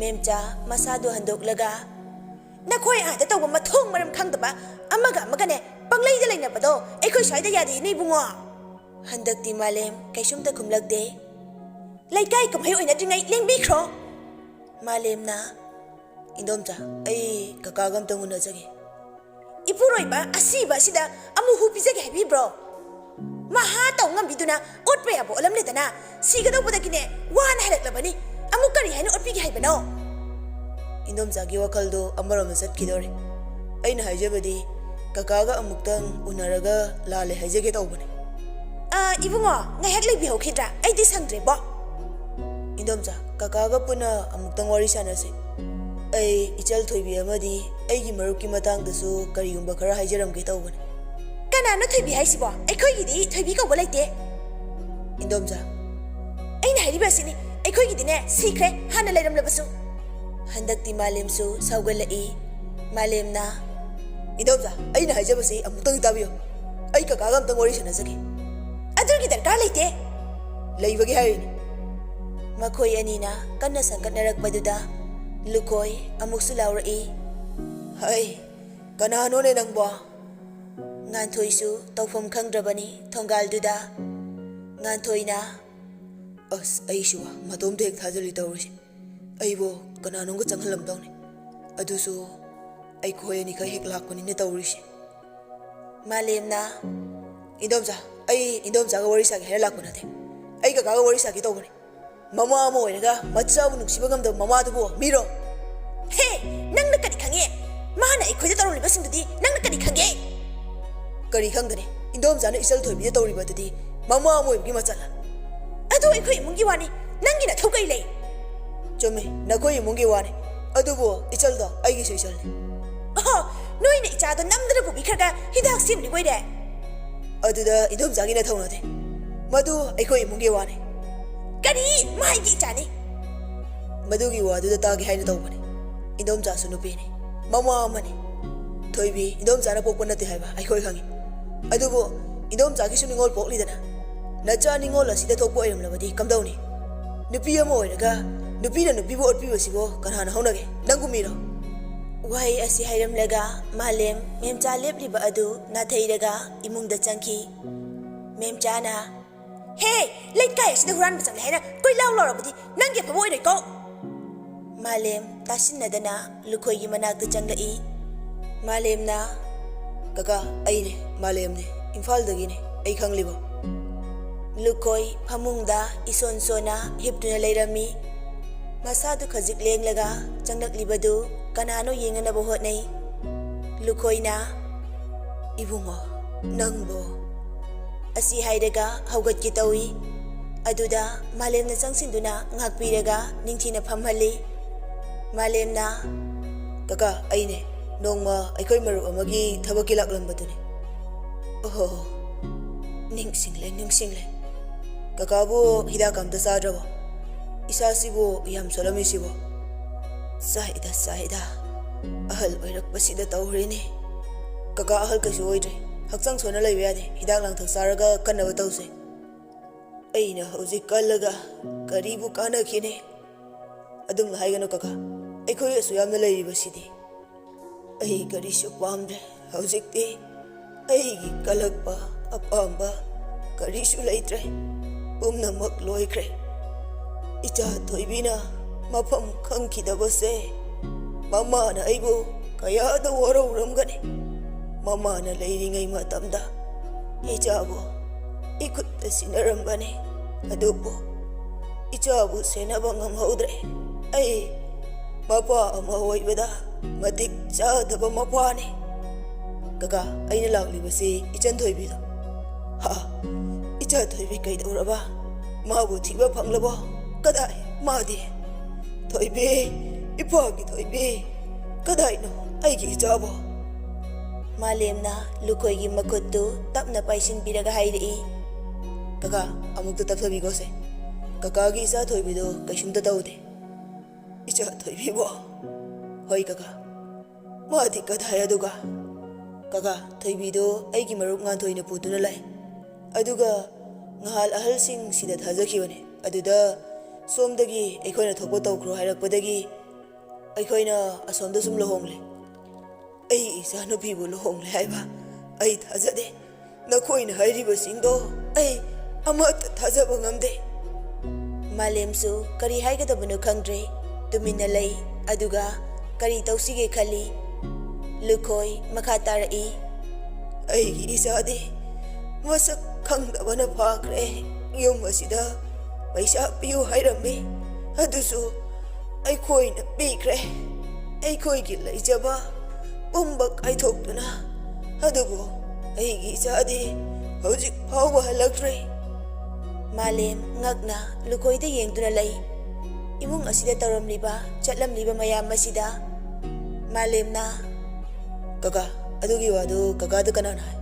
ꯃꯦꯝꯆꯥ ꯃꯁꯥꯗꯨ ꯍꯟꯗꯣꯛꯂꯒ, "ꯅꯈꯣꯏ ꯑꯥꯗ ꯇꯧꯕ ꯃꯊꯣꯡ ꯃꯔꯝ ꯈꯪꯗꯕ ꯑꯃꯒ ꯑꯃꯒꯅꯦ ꯄꯪꯂꯩꯗ ꯂꯩꯅꯕꯗꯣ ꯑꯩꯈꯣꯏ ꯁ꯭ꯋꯥꯏꯗ ꯌꯥꯗꯦꯅꯦ ꯏꯕꯨꯡꯉꯣ"꯫ ꯍꯟꯗꯛꯇꯤ ꯃꯥꯂꯦꯝ ꯀꯩꯁꯨꯝꯇ ꯈꯨꯝꯂꯛꯇꯦ꯫ "ꯂꯩꯀꯥꯏ ꯀꯨꯝꯍꯩ ꯑꯣꯏꯅꯗ꯭ꯔꯤꯉꯩ ꯂꯦꯡꯕꯤꯈ꯭ꯔꯣ"꯫ ꯃꯥꯂꯦꯝꯅ, "ꯏꯟꯗꯣꯝꯆꯥ, ꯑꯩ ꯀꯀꯥꯒ ꯑꯝꯇꯪ ꯎꯅꯖꯒꯦ"꯫ ꯏꯄꯨꯔꯣꯏꯕ ꯑꯁꯤꯕ ꯑꯁꯤꯗ ꯑꯃꯨꯛ ꯍꯨ ꯄꯤꯖꯒꯦ ꯍꯥꯏꯕꯤꯕ꯭ꯔꯣ? ꯃꯍꯥ ꯇꯧ ꯉꯝꯕꯤꯗꯨꯅ ꯑꯣꯠꯄ ꯌꯥꯕ ꯑꯣꯠꯂꯝꯂꯦꯗꯅ, ꯁꯤꯒꯗꯧꯕꯗꯒꯤꯅꯦ ꯋꯥꯅ ꯍꯜꯂꯛꯂꯕꯅꯤ꯫ ꯑꯃꯨꯛ ꯀꯔꯤ ꯍꯥꯏꯅ ꯑꯣꯠꯄꯤꯒꯦ ꯍꯥꯏꯕꯅꯣ? ꯏꯟꯗꯣꯝꯆꯥꯒꯤ ꯋꯥꯈꯜꯗꯣ ꯑꯃꯔꯣꯝꯗ ꯆꯠꯈꯤꯗꯧꯔꯦ꯫ ꯑꯩꯅ ꯍꯥꯏꯖꯕꯗꯤ, ꯀꯀꯥꯒ ꯑꯃꯨꯛꯇꯪ ꯎꯅꯔꯒ ꯂꯥꯜꯂꯦ ꯍꯥꯏꯖꯒꯦ ꯇꯧꯕꯅꯦ꯫ ꯑꯥ, ꯏꯕꯨꯡꯉꯣ, ꯉꯥꯏꯍꯥꯛ ꯂꯩꯕꯤꯍꯧꯈꯤꯗ꯭ꯔꯥ? ꯑꯩꯗꯤ ꯁꯪꯗ꯭ꯔꯦꯕꯣ꯫ ꯏꯟꯗꯣꯝꯆꯥ, ꯀꯀꯥꯒ ꯄꯨꯟꯅ ꯑꯃꯨꯛꯇꯪ ꯋꯥꯔꯤ ꯁꯥꯟꯅꯁꯦ꯫ ꯑꯩ ꯏꯆꯜ ꯊꯣꯏꯕꯤ ꯑꯃꯗꯤ ꯑꯩꯒꯤ ꯃꯔꯨꯞꯀꯤ ꯃꯇꯥꯡꯗꯁꯨ ꯀꯔꯤꯒꯨꯝꯕ ꯈꯔ ꯍꯥꯏꯖꯔꯝꯒꯦ ꯇꯧꯕꯅꯦ꯫ ꯀꯅꯥꯅꯣ ꯊꯣꯏꯕꯤ ꯍꯥꯏꯁꯤꯕꯣ? ꯑꯩꯈꯣꯏꯒꯤꯗꯤ ꯊꯣꯏꯕꯤ ꯀꯧꯕ ꯂꯩꯇꯦ꯫ ꯏꯟꯗꯣꯝꯆꯥ, ꯑꯩꯅ ꯍꯥꯏꯔꯤꯕ ꯑꯁꯤꯅꯤ, ꯑꯩꯈꯣꯏꯒꯤꯗꯤꯅꯦ ꯁꯤꯈ꯭ꯔꯦ, ꯍꯥꯟꯅ ꯂꯩꯔꯝꯂꯕꯁꯨ꯫ ꯍꯟꯗꯛꯇꯤ ꯃꯥꯂꯦꯝꯁꯨ ꯁꯥꯎꯒꯠꯂꯛꯏ꯫ ꯃꯥꯂꯦꯝꯅ, "ꯏꯟꯗꯣꯝꯆꯥ, ꯑꯩꯅ ꯍꯥꯏꯖꯕꯁꯤ ꯑꯃꯨꯛꯇꯪ ꯇꯥꯕꯤꯌꯨ꯫ ꯑꯩ ꯀꯀꯥꯒ ꯑꯝꯇꯪ ꯋꯥꯔꯤ ꯁꯥꯟꯅꯖꯒꯦ"꯫ "ꯑꯗꯨꯒꯤ ꯗꯔꯀꯥꯔ ꯂꯩꯇꯦ"꯫ "ꯂꯩꯕꯒꯤ ꯍꯥꯏꯔꯤꯅꯤ"꯫ ꯃꯈꯣꯏ ꯑꯅꯤꯅ ꯀꯟꯅ ꯁꯪꯒꯠꯅꯔꯛꯄꯗꯨꯗ ꯂꯨꯀꯣꯏ ꯑꯃꯨꯛꯁꯨ ꯂꯥꯎꯔꯛꯏ꯫ "ꯍꯩ, ꯀꯅꯥꯅꯣꯅꯦ ꯅꯪꯕꯣ?" ꯉꯥꯟꯊꯣꯏꯁꯨ ꯇꯧꯐꯝ ꯈꯪꯗ꯭ꯔꯕꯅꯤ ꯊꯣꯡꯒꯥꯜꯗꯨꯗ꯫ ꯉꯥꯟꯊꯣꯏꯅ, "ꯑꯁ, ꯑꯩꯁꯨ ꯃꯇꯣꯝꯇ ꯍꯦꯛ ꯊꯥꯖꯤꯜꯂꯤ ꯇꯧꯔꯤꯁꯦ꯫ ꯑꯩꯕꯨ ꯀꯅꯥꯅꯣꯝꯒ ꯆꯪꯍꯜꯂꯝꯗꯧꯅꯤ꯫ ꯑꯗꯨꯁꯨ ꯑꯩꯈꯣꯏ ꯑꯅꯤꯈꯛ ꯍꯦꯛ ꯂꯥꯛꯄꯅꯤꯅ ꯇꯧꯔꯤꯁꯦ"꯫ ꯃꯥꯂꯦꯝꯅ, "ꯏꯟꯗꯣꯝꯆꯥ, ꯑꯩ ꯏꯟꯗꯣꯝꯆꯥꯒ ꯋꯥꯔꯤ ꯁꯥꯒꯦ ꯍꯥꯏꯅ ꯂꯥꯛꯄ ꯅꯠꯇꯦ꯫ ꯑꯩ ꯀꯀꯥꯒ ꯋꯥꯔꯤ ꯁꯥꯒꯦ ꯇꯧꯕꯅꯦ꯫ ꯃꯃꯥ ꯑꯃ ꯑꯣꯏꯔꯒ ꯃꯆꯥꯕꯨ ꯅꯨꯡꯁꯤꯕ ꯉꯝꯗꯕ ꯃꯃꯥꯗꯨꯕꯨ ꯃꯤꯔꯣ?" "ꯍꯦ, ꯅꯪꯅ ꯀꯔꯤ ꯈꯪꯉꯦ? ꯃꯥꯅ ꯑꯩꯈꯣꯏꯗ ꯇꯧꯔꯝꯂꯤꯕꯁꯤꯡꯗꯨꯗꯤ ꯅꯪꯅ ꯀꯔꯤ ꯈꯪꯒꯦ?" "ꯀꯔꯤ ꯈꯪꯒꯅꯤ? ꯏꯟꯗꯣꯝꯆꯥꯅ ꯏꯆꯜ ꯊꯣꯏꯕꯤꯗ ꯇꯧꯔꯤꯕꯗꯨꯗꯤ ꯃꯃꯥ ꯑꯃ ꯑꯣꯏꯕꯒꯤ ꯃꯆꯜꯂ?" "ꯑꯗꯨ ꯑꯩꯈꯣꯏ ꯏꯃꯨꯡꯒꯤ ꯋꯥꯅꯤ, ꯅꯪꯒꯤ ꯅꯊꯧ ꯀꯔꯤ ꯂꯩ?" "ꯆꯨꯝꯃꯤ, ꯅꯈꯣꯏ ꯏꯃꯨꯡꯒꯤ ꯋꯥꯅꯤ, ꯑꯗꯨꯕꯨ ꯏꯆꯜꯗꯣ ꯑꯩꯒꯤꯁꯨ ꯏꯆꯜꯅꯤ"꯫ "ꯑꯍꯣ, ꯅꯣꯏꯅ ꯏꯆꯥꯗꯣ ꯅꯝꯗꯅ ꯄꯨꯕꯤꯈ꯭ꯔꯒ ꯍꯤꯗꯥꯛ ꯁꯦꯝꯂꯤꯕ ꯑꯣꯏꯔꯦ?" "ꯑꯗꯨꯗ ꯏꯟꯗꯣꯝꯆꯥꯒꯤ ꯅꯊꯧ ꯅꯠꯇꯦ, ꯃꯗꯨ ꯑꯩꯈꯣꯏ ꯏꯃꯨꯡꯒꯤ ꯋꯥꯅꯤ"꯫ "ꯀꯔꯤ? ꯃꯥꯒꯤ ꯏꯆꯥꯅꯤ?" "ꯃꯗꯨꯒꯤ ꯋꯥꯗꯨꯗ ꯇꯥꯒꯦ ꯍꯥꯏꯅ ꯇꯧꯕꯅꯤ꯫ ꯏꯟꯗꯣꯝꯆꯥꯁꯨ ꯅꯨꯄꯤꯅꯤ, ꯃꯃꯥ ꯑꯃꯅꯤ꯫ ꯊꯣꯏꯕꯤ, ꯏꯟꯗꯣꯝꯆꯥꯅ ꯄꯣꯛꯄ ꯅꯠꯇꯦ ꯍꯥꯏꯕ ꯑꯩꯈꯣꯏ ꯈꯪꯉꯤ꯫ ꯑꯗꯨꯕꯨ ꯏꯟꯗꯣꯝꯆꯥꯒꯤꯁꯨ ꯅꯤꯉꯣꯜ ꯄꯣꯛꯂꯤꯗꯅ꯫ ꯅꯆꯥ ꯅꯤꯉꯣꯜ ꯑꯁꯤꯗ ꯊꯣꯛꯄ ꯑꯣꯏꯔꯝꯂꯕꯗꯤ ꯀꯝꯗꯧꯅꯤ? ꯅꯨꯄꯤ ꯑꯃ ꯑꯣꯏꯔꯒ ꯅꯨꯄꯤꯅ ꯅꯨꯄꯤꯕꯨ ꯑꯣꯠꯄꯤꯕꯁꯤꯕꯨ ꯀꯅꯥꯅ ꯍꯧꯅꯒꯦ? ꯅꯪꯒꯨꯝ ꯃꯤꯔꯣ? ꯋꯥꯍꯩ ꯑꯁꯤ ꯍꯥꯏꯔꯝꯂꯒ ꯃꯥꯂꯦꯝ ꯃꯦꯝꯆꯥ ꯂꯦꯞꯂꯤꯕ ꯑꯗꯨ ꯅꯥꯊꯩꯔꯒ ꯏꯃꯨꯡꯗ ꯆꯪꯈꯤ꯫ ꯃꯦꯝꯆꯥꯅ, "ꯍꯦ! ꯂꯩꯀꯥꯏ ꯑꯁꯤꯗ ꯍꯨꯔꯥꯟꯕ ꯆꯪꯂꯦ ꯍꯥꯏꯅ ꯀꯣꯏ ꯂꯥꯎ ꯂꯥꯎꯔꯕꯗꯤ ꯅꯪꯒꯤ ꯑꯐꯕ ꯑꯣꯏꯔꯣꯏꯀꯣ!" ꯃꯥꯂꯦꯝ ꯇꯥꯁꯤꯟꯅꯗꯅ ꯂꯨꯈꯣꯏꯒꯤ ꯃꯅꯥꯛꯇ ꯆꯪꯂꯛꯏ꯫ ꯃꯥꯂꯦꯝꯅ, "ꯀꯀꯥ, ꯑꯩꯅꯦ, ꯃꯥꯂꯦꯝꯅꯦ, ꯏꯝꯐꯥꯜꯗꯒꯤꯅꯦ, ꯑꯩ ꯈꯪꯂꯤꯕꯣ?" ꯂꯨꯈꯣꯏ ꯐꯃꯨꯡꯗ ꯏꯁꯣꯟ ꯁꯣꯟꯅ ꯍꯤꯞꯇꯨꯅ ꯂꯩꯔꯝꯃꯤ꯫ ꯃꯁꯥꯗꯨ ꯈꯖꯤꯛ ꯂꯦꯡꯂꯒ ꯆꯪꯂꯛꯂꯤꯕꯗꯨ ꯀꯅꯥꯅꯣ ꯌꯦꯡꯅꯅꯕ ꯍꯣꯠꯅꯩ꯫ ꯂꯨꯈꯣꯏꯅ, "ꯏꯕꯨꯡꯉꯣ, ꯅꯪꯕꯣ?" ꯑꯁꯤ ꯍꯥꯏꯔꯒ ꯍꯧꯒꯠꯀꯦ ꯇꯧꯏ꯫ ꯑꯗꯨꯗ ꯃꯥꯂꯦꯝꯅ ꯆꯪꯁꯤꯟꯗꯨꯅ ꯉꯥꯛꯄꯤꯔꯒ ꯅꯤꯡꯊꯤꯅ ꯐꯝꯍꯜꯂꯤ꯫ ꯃꯥꯂꯦꯝꯅ, "ꯀꯀꯥ, ꯑꯩꯅꯦ, ꯅꯣꯡꯃ ꯑꯩꯈꯣꯏ ꯃꯔꯨꯞ ꯑꯃꯒꯤ ꯊꯕꯛꯀꯤ ꯂꯥꯛꯂꯝꯕꯗꯨꯅꯦ꯫" "ꯑꯣꯍꯣ, ꯅꯤꯡꯁꯤꯡꯂꯦ, ꯅꯤꯡꯁꯤꯡꯂꯦ꯫ ꯀꯀꯥꯕꯨ ꯍꯤꯗꯥꯛ ꯑꯝꯇ ꯆꯥꯗ꯭ꯔꯕꯣ? ꯏꯁꯥꯁꯤꯕꯨ ꯌꯥꯝ ꯁꯣꯜꯂꯝꯃꯤꯁꯤꯕꯣ?" "ꯆꯥꯏꯗ, ꯆꯥꯏꯗ꯫ ꯑꯍꯜ ꯑꯣꯏꯔꯛꯄꯁꯤꯗ ꯇꯧꯔꯤꯅꯦ꯫" "ꯀꯀꯥ ꯑꯍꯜ ꯀꯩꯁꯨ ꯑꯣꯏꯗ꯭ꯔꯦ꯫ ꯍꯛꯆꯥꯡ ꯁꯣꯟꯅ ꯂꯩꯕ ꯌꯥꯗꯦ꯫ ꯍꯤꯗꯥꯛ ꯂꯥꯡꯊꯛ ꯆꯥꯔꯒ ꯀꯟꯅꯕ ꯇꯧꯁꯦ꯫" "ꯑꯩꯅ ꯍꯧꯖꯤꯛ ꯀꯜꯂꯒ ꯀꯔꯤꯕꯨ ꯀꯥꯟꯅꯈꯤꯅꯤ?" "ꯑꯗꯨꯝꯅ ꯍꯥꯏꯒꯅꯨ ꯀꯀꯥ, ꯑꯩꯈꯣꯏ ꯑꯁꯨ ꯌꯥꯝꯅ ꯂꯩꯔꯤꯕꯁꯤꯗꯤ꯫ ꯑꯩ ꯀꯔꯤꯁꯨ ꯄꯥꯝꯗ꯭ꯔꯦ꯫ ꯍꯧꯖꯤꯛꯇꯤ ꯑꯩꯒꯤ ꯀꯜꯂꯛꯄ ꯑꯄꯥꯝꯕ ꯀꯔꯤꯁꯨ ꯂꯩꯇ꯭ꯔꯦ꯫ ꯄꯨꯝꯅꯃꯛ ꯂꯣꯏꯈ꯭ꯔꯦ꯫ ꯏꯆꯥ ꯊꯣꯏꯕꯤꯅ ꯃꯐꯝ ꯈꯪꯈꯤꯗꯕꯁꯦ ꯃꯃꯥꯅ ꯑꯩꯕꯨ ꯀꯌꯥꯗ ꯋꯥꯔꯧꯔꯝꯒꯅꯤ꯫ ꯃꯃꯥꯅ ꯂꯩꯔꯤꯉꯩ ꯃꯇꯝꯗ ꯏꯆꯥꯕꯨ ꯏꯈꯨꯠꯇ ꯁꯤꯟꯅꯔꯝꯕꯅꯤ꯫ ꯑꯗꯨꯕꯨ ꯏꯆꯥꯕꯨ ꯁꯦꯟꯅꯕ ꯉꯝꯍꯧꯗ꯭ꯔꯦ꯫ ꯑꯩ ꯃꯄꯥ ꯑꯃ ꯑꯣꯏꯕꯗ ꯃꯇꯤꯛ ꯆꯥꯗꯕ ꯃꯄꯥꯅꯤ꯫" "ꯀꯀꯥ, ꯑꯩꯅ ꯂꯥꯛꯂꯤꯕꯁꯤ ꯏꯆꯟ ꯊꯣꯏꯕꯤꯗꯣ꯫" "ꯍꯥ? ꯏꯆꯥ ꯊꯣꯏꯕꯤ ꯀꯩꯗꯧꯔꯕ? ꯃꯥꯕꯨ ꯊꯤꯕ ꯐꯪꯂꯕꯣ? ꯀꯗꯥꯏ ꯃꯥꯗꯤ? ꯊꯣꯏꯕꯤ, ꯏꯄꯥꯒꯤ ꯊꯣꯏꯕꯤ, ꯀꯗꯥꯏꯅꯣ ꯑꯩꯒꯤ ꯏꯆꯥꯕꯣ?" ꯃꯥꯂꯦꯝꯅ ꯂꯨꯈꯣꯏꯒꯤ ꯃꯈꯨꯠꯇꯨ ꯇꯞꯅ ꯄꯥꯏꯁꯤꯟꯕꯤꯔꯒ ꯍꯥꯏꯔꯛꯏ꯫ "ꯀꯀꯥ, ꯑꯃꯨꯛꯇ ꯇꯞꯊꯕꯤꯈꯣꯁꯦ꯫ ꯀꯀꯥꯒꯤ ꯏꯆꯥ ꯊꯣꯏꯕꯤꯗꯣ ꯀꯩꯁꯨꯝꯇ ꯇꯧꯗꯦ꯫" "ꯏꯆꯥ ꯊꯣꯏꯕꯤꯕꯣ?" "ꯍꯣꯏ ꯀꯀꯥ꯫" "ꯃꯥꯗꯤ ꯀꯗꯥꯏ ꯑꯗꯨꯒ?" "ꯀꯀꯥ, ꯊꯣꯏꯕꯤꯗꯣ ꯑꯩꯒꯤ ꯃꯔꯨꯞ ꯉꯥꯟꯊꯣꯏꯅ ꯄꯨꯗꯨꯅ ꯂꯥꯛꯑꯦ꯫ ꯑꯗꯨꯒ ꯉꯍꯥꯜ ꯑꯍꯜꯁꯤꯡ ꯁꯤꯗ ꯊꯥꯖꯈꯤꯕꯅꯦ꯫ ꯑꯗꯨꯗ ꯁꯣꯝꯗꯒꯤ ꯑꯩꯈꯣꯏꯅ ꯊꯣꯛꯄ ꯇꯧꯈ꯭ꯔꯣ ꯍꯥꯏꯔꯛꯄꯗꯒꯤ ꯑꯩꯈꯣꯏꯅ ꯑꯁꯣꯝꯗ ꯁꯨꯝ ꯂꯨꯍꯣꯡꯂꯦ꯫ ꯑꯩ ꯏꯆꯥꯅꯨꯄꯤꯕꯨ ꯂꯨꯍꯣꯡꯂꯦ ꯍꯥꯏꯕ ꯑꯩ ꯊꯥꯖꯗꯦ꯫ ꯅꯈꯣꯏꯅ ꯍꯥꯏꯔꯤꯕꯁꯤꯡꯗꯣ ꯑꯩ ꯑꯃꯠꯇ ꯊꯥꯖꯕ ꯉꯝꯗꯦ꯫" ꯃꯥꯂꯦꯝꯁꯨ ꯀꯔꯤ ꯍꯥꯏꯒꯗꯕꯅꯣ ꯈꯪꯗ꯭ꯔꯦ꯫ ꯇꯨꯃꯤꯟꯅ ꯂꯩ꯫ ꯑꯗꯨꯒ ꯀꯔꯤ ꯇꯧꯁꯤꯒꯦ ꯈꯜꯂꯤ꯫ ꯂꯨꯈꯣꯏ ꯃꯈꯥ ꯇꯥꯔꯛꯏ꯫ "ꯑꯩꯒꯤ ꯏꯆꯥꯗꯤ ꯃꯁꯛ ꯈꯪꯗꯕꯅ ꯐꯥꯈ꯭ꯔꯦ꯫ ꯌꯨꯝ ꯑꯁꯤꯗ ꯄꯩꯁꯥ ꯄꯤꯌꯨ ꯍꯥꯏꯔꯝꯃꯤ꯫ ꯑꯗꯨꯁꯨ ꯑꯩꯈꯣꯏꯅ ꯄꯤꯈ꯭ꯔꯦ꯫ ꯑꯩꯈꯣꯏꯒꯤ ꯂꯩꯖꯕ ꯄꯨꯝꯕ ꯀꯥꯏꯊꯣꯛꯇꯨꯅ꯫ ꯑꯗꯨꯕꯨ ꯑꯩꯒꯤ ꯏꯆꯥꯗꯤ ꯍꯧꯖꯤꯛ ꯐꯥꯎꯕ ꯍꯜꯂꯛꯇ꯭ꯔꯤ꯫" ꯃꯥꯂꯦꯝ ꯉꯛꯅ ꯂꯨꯈꯣꯏꯗ ꯌꯦꯡꯗꯨꯅ ꯂꯩ꯫ ꯏꯃꯨꯡ ꯑꯁꯤꯗ ꯇꯧꯔꯝꯂꯤꯕ, ꯆꯠꯂꯝꯂꯤꯕ ꯃꯌꯥꯝ ꯑꯁꯤꯗ ꯃꯥꯂꯦꯝꯅ, "ꯀꯀꯥ, ꯑꯗꯨꯒꯤ ꯋꯥꯗꯨ ꯀꯀꯥꯗ ꯀꯅꯥꯅ ꯍꯥꯏ?"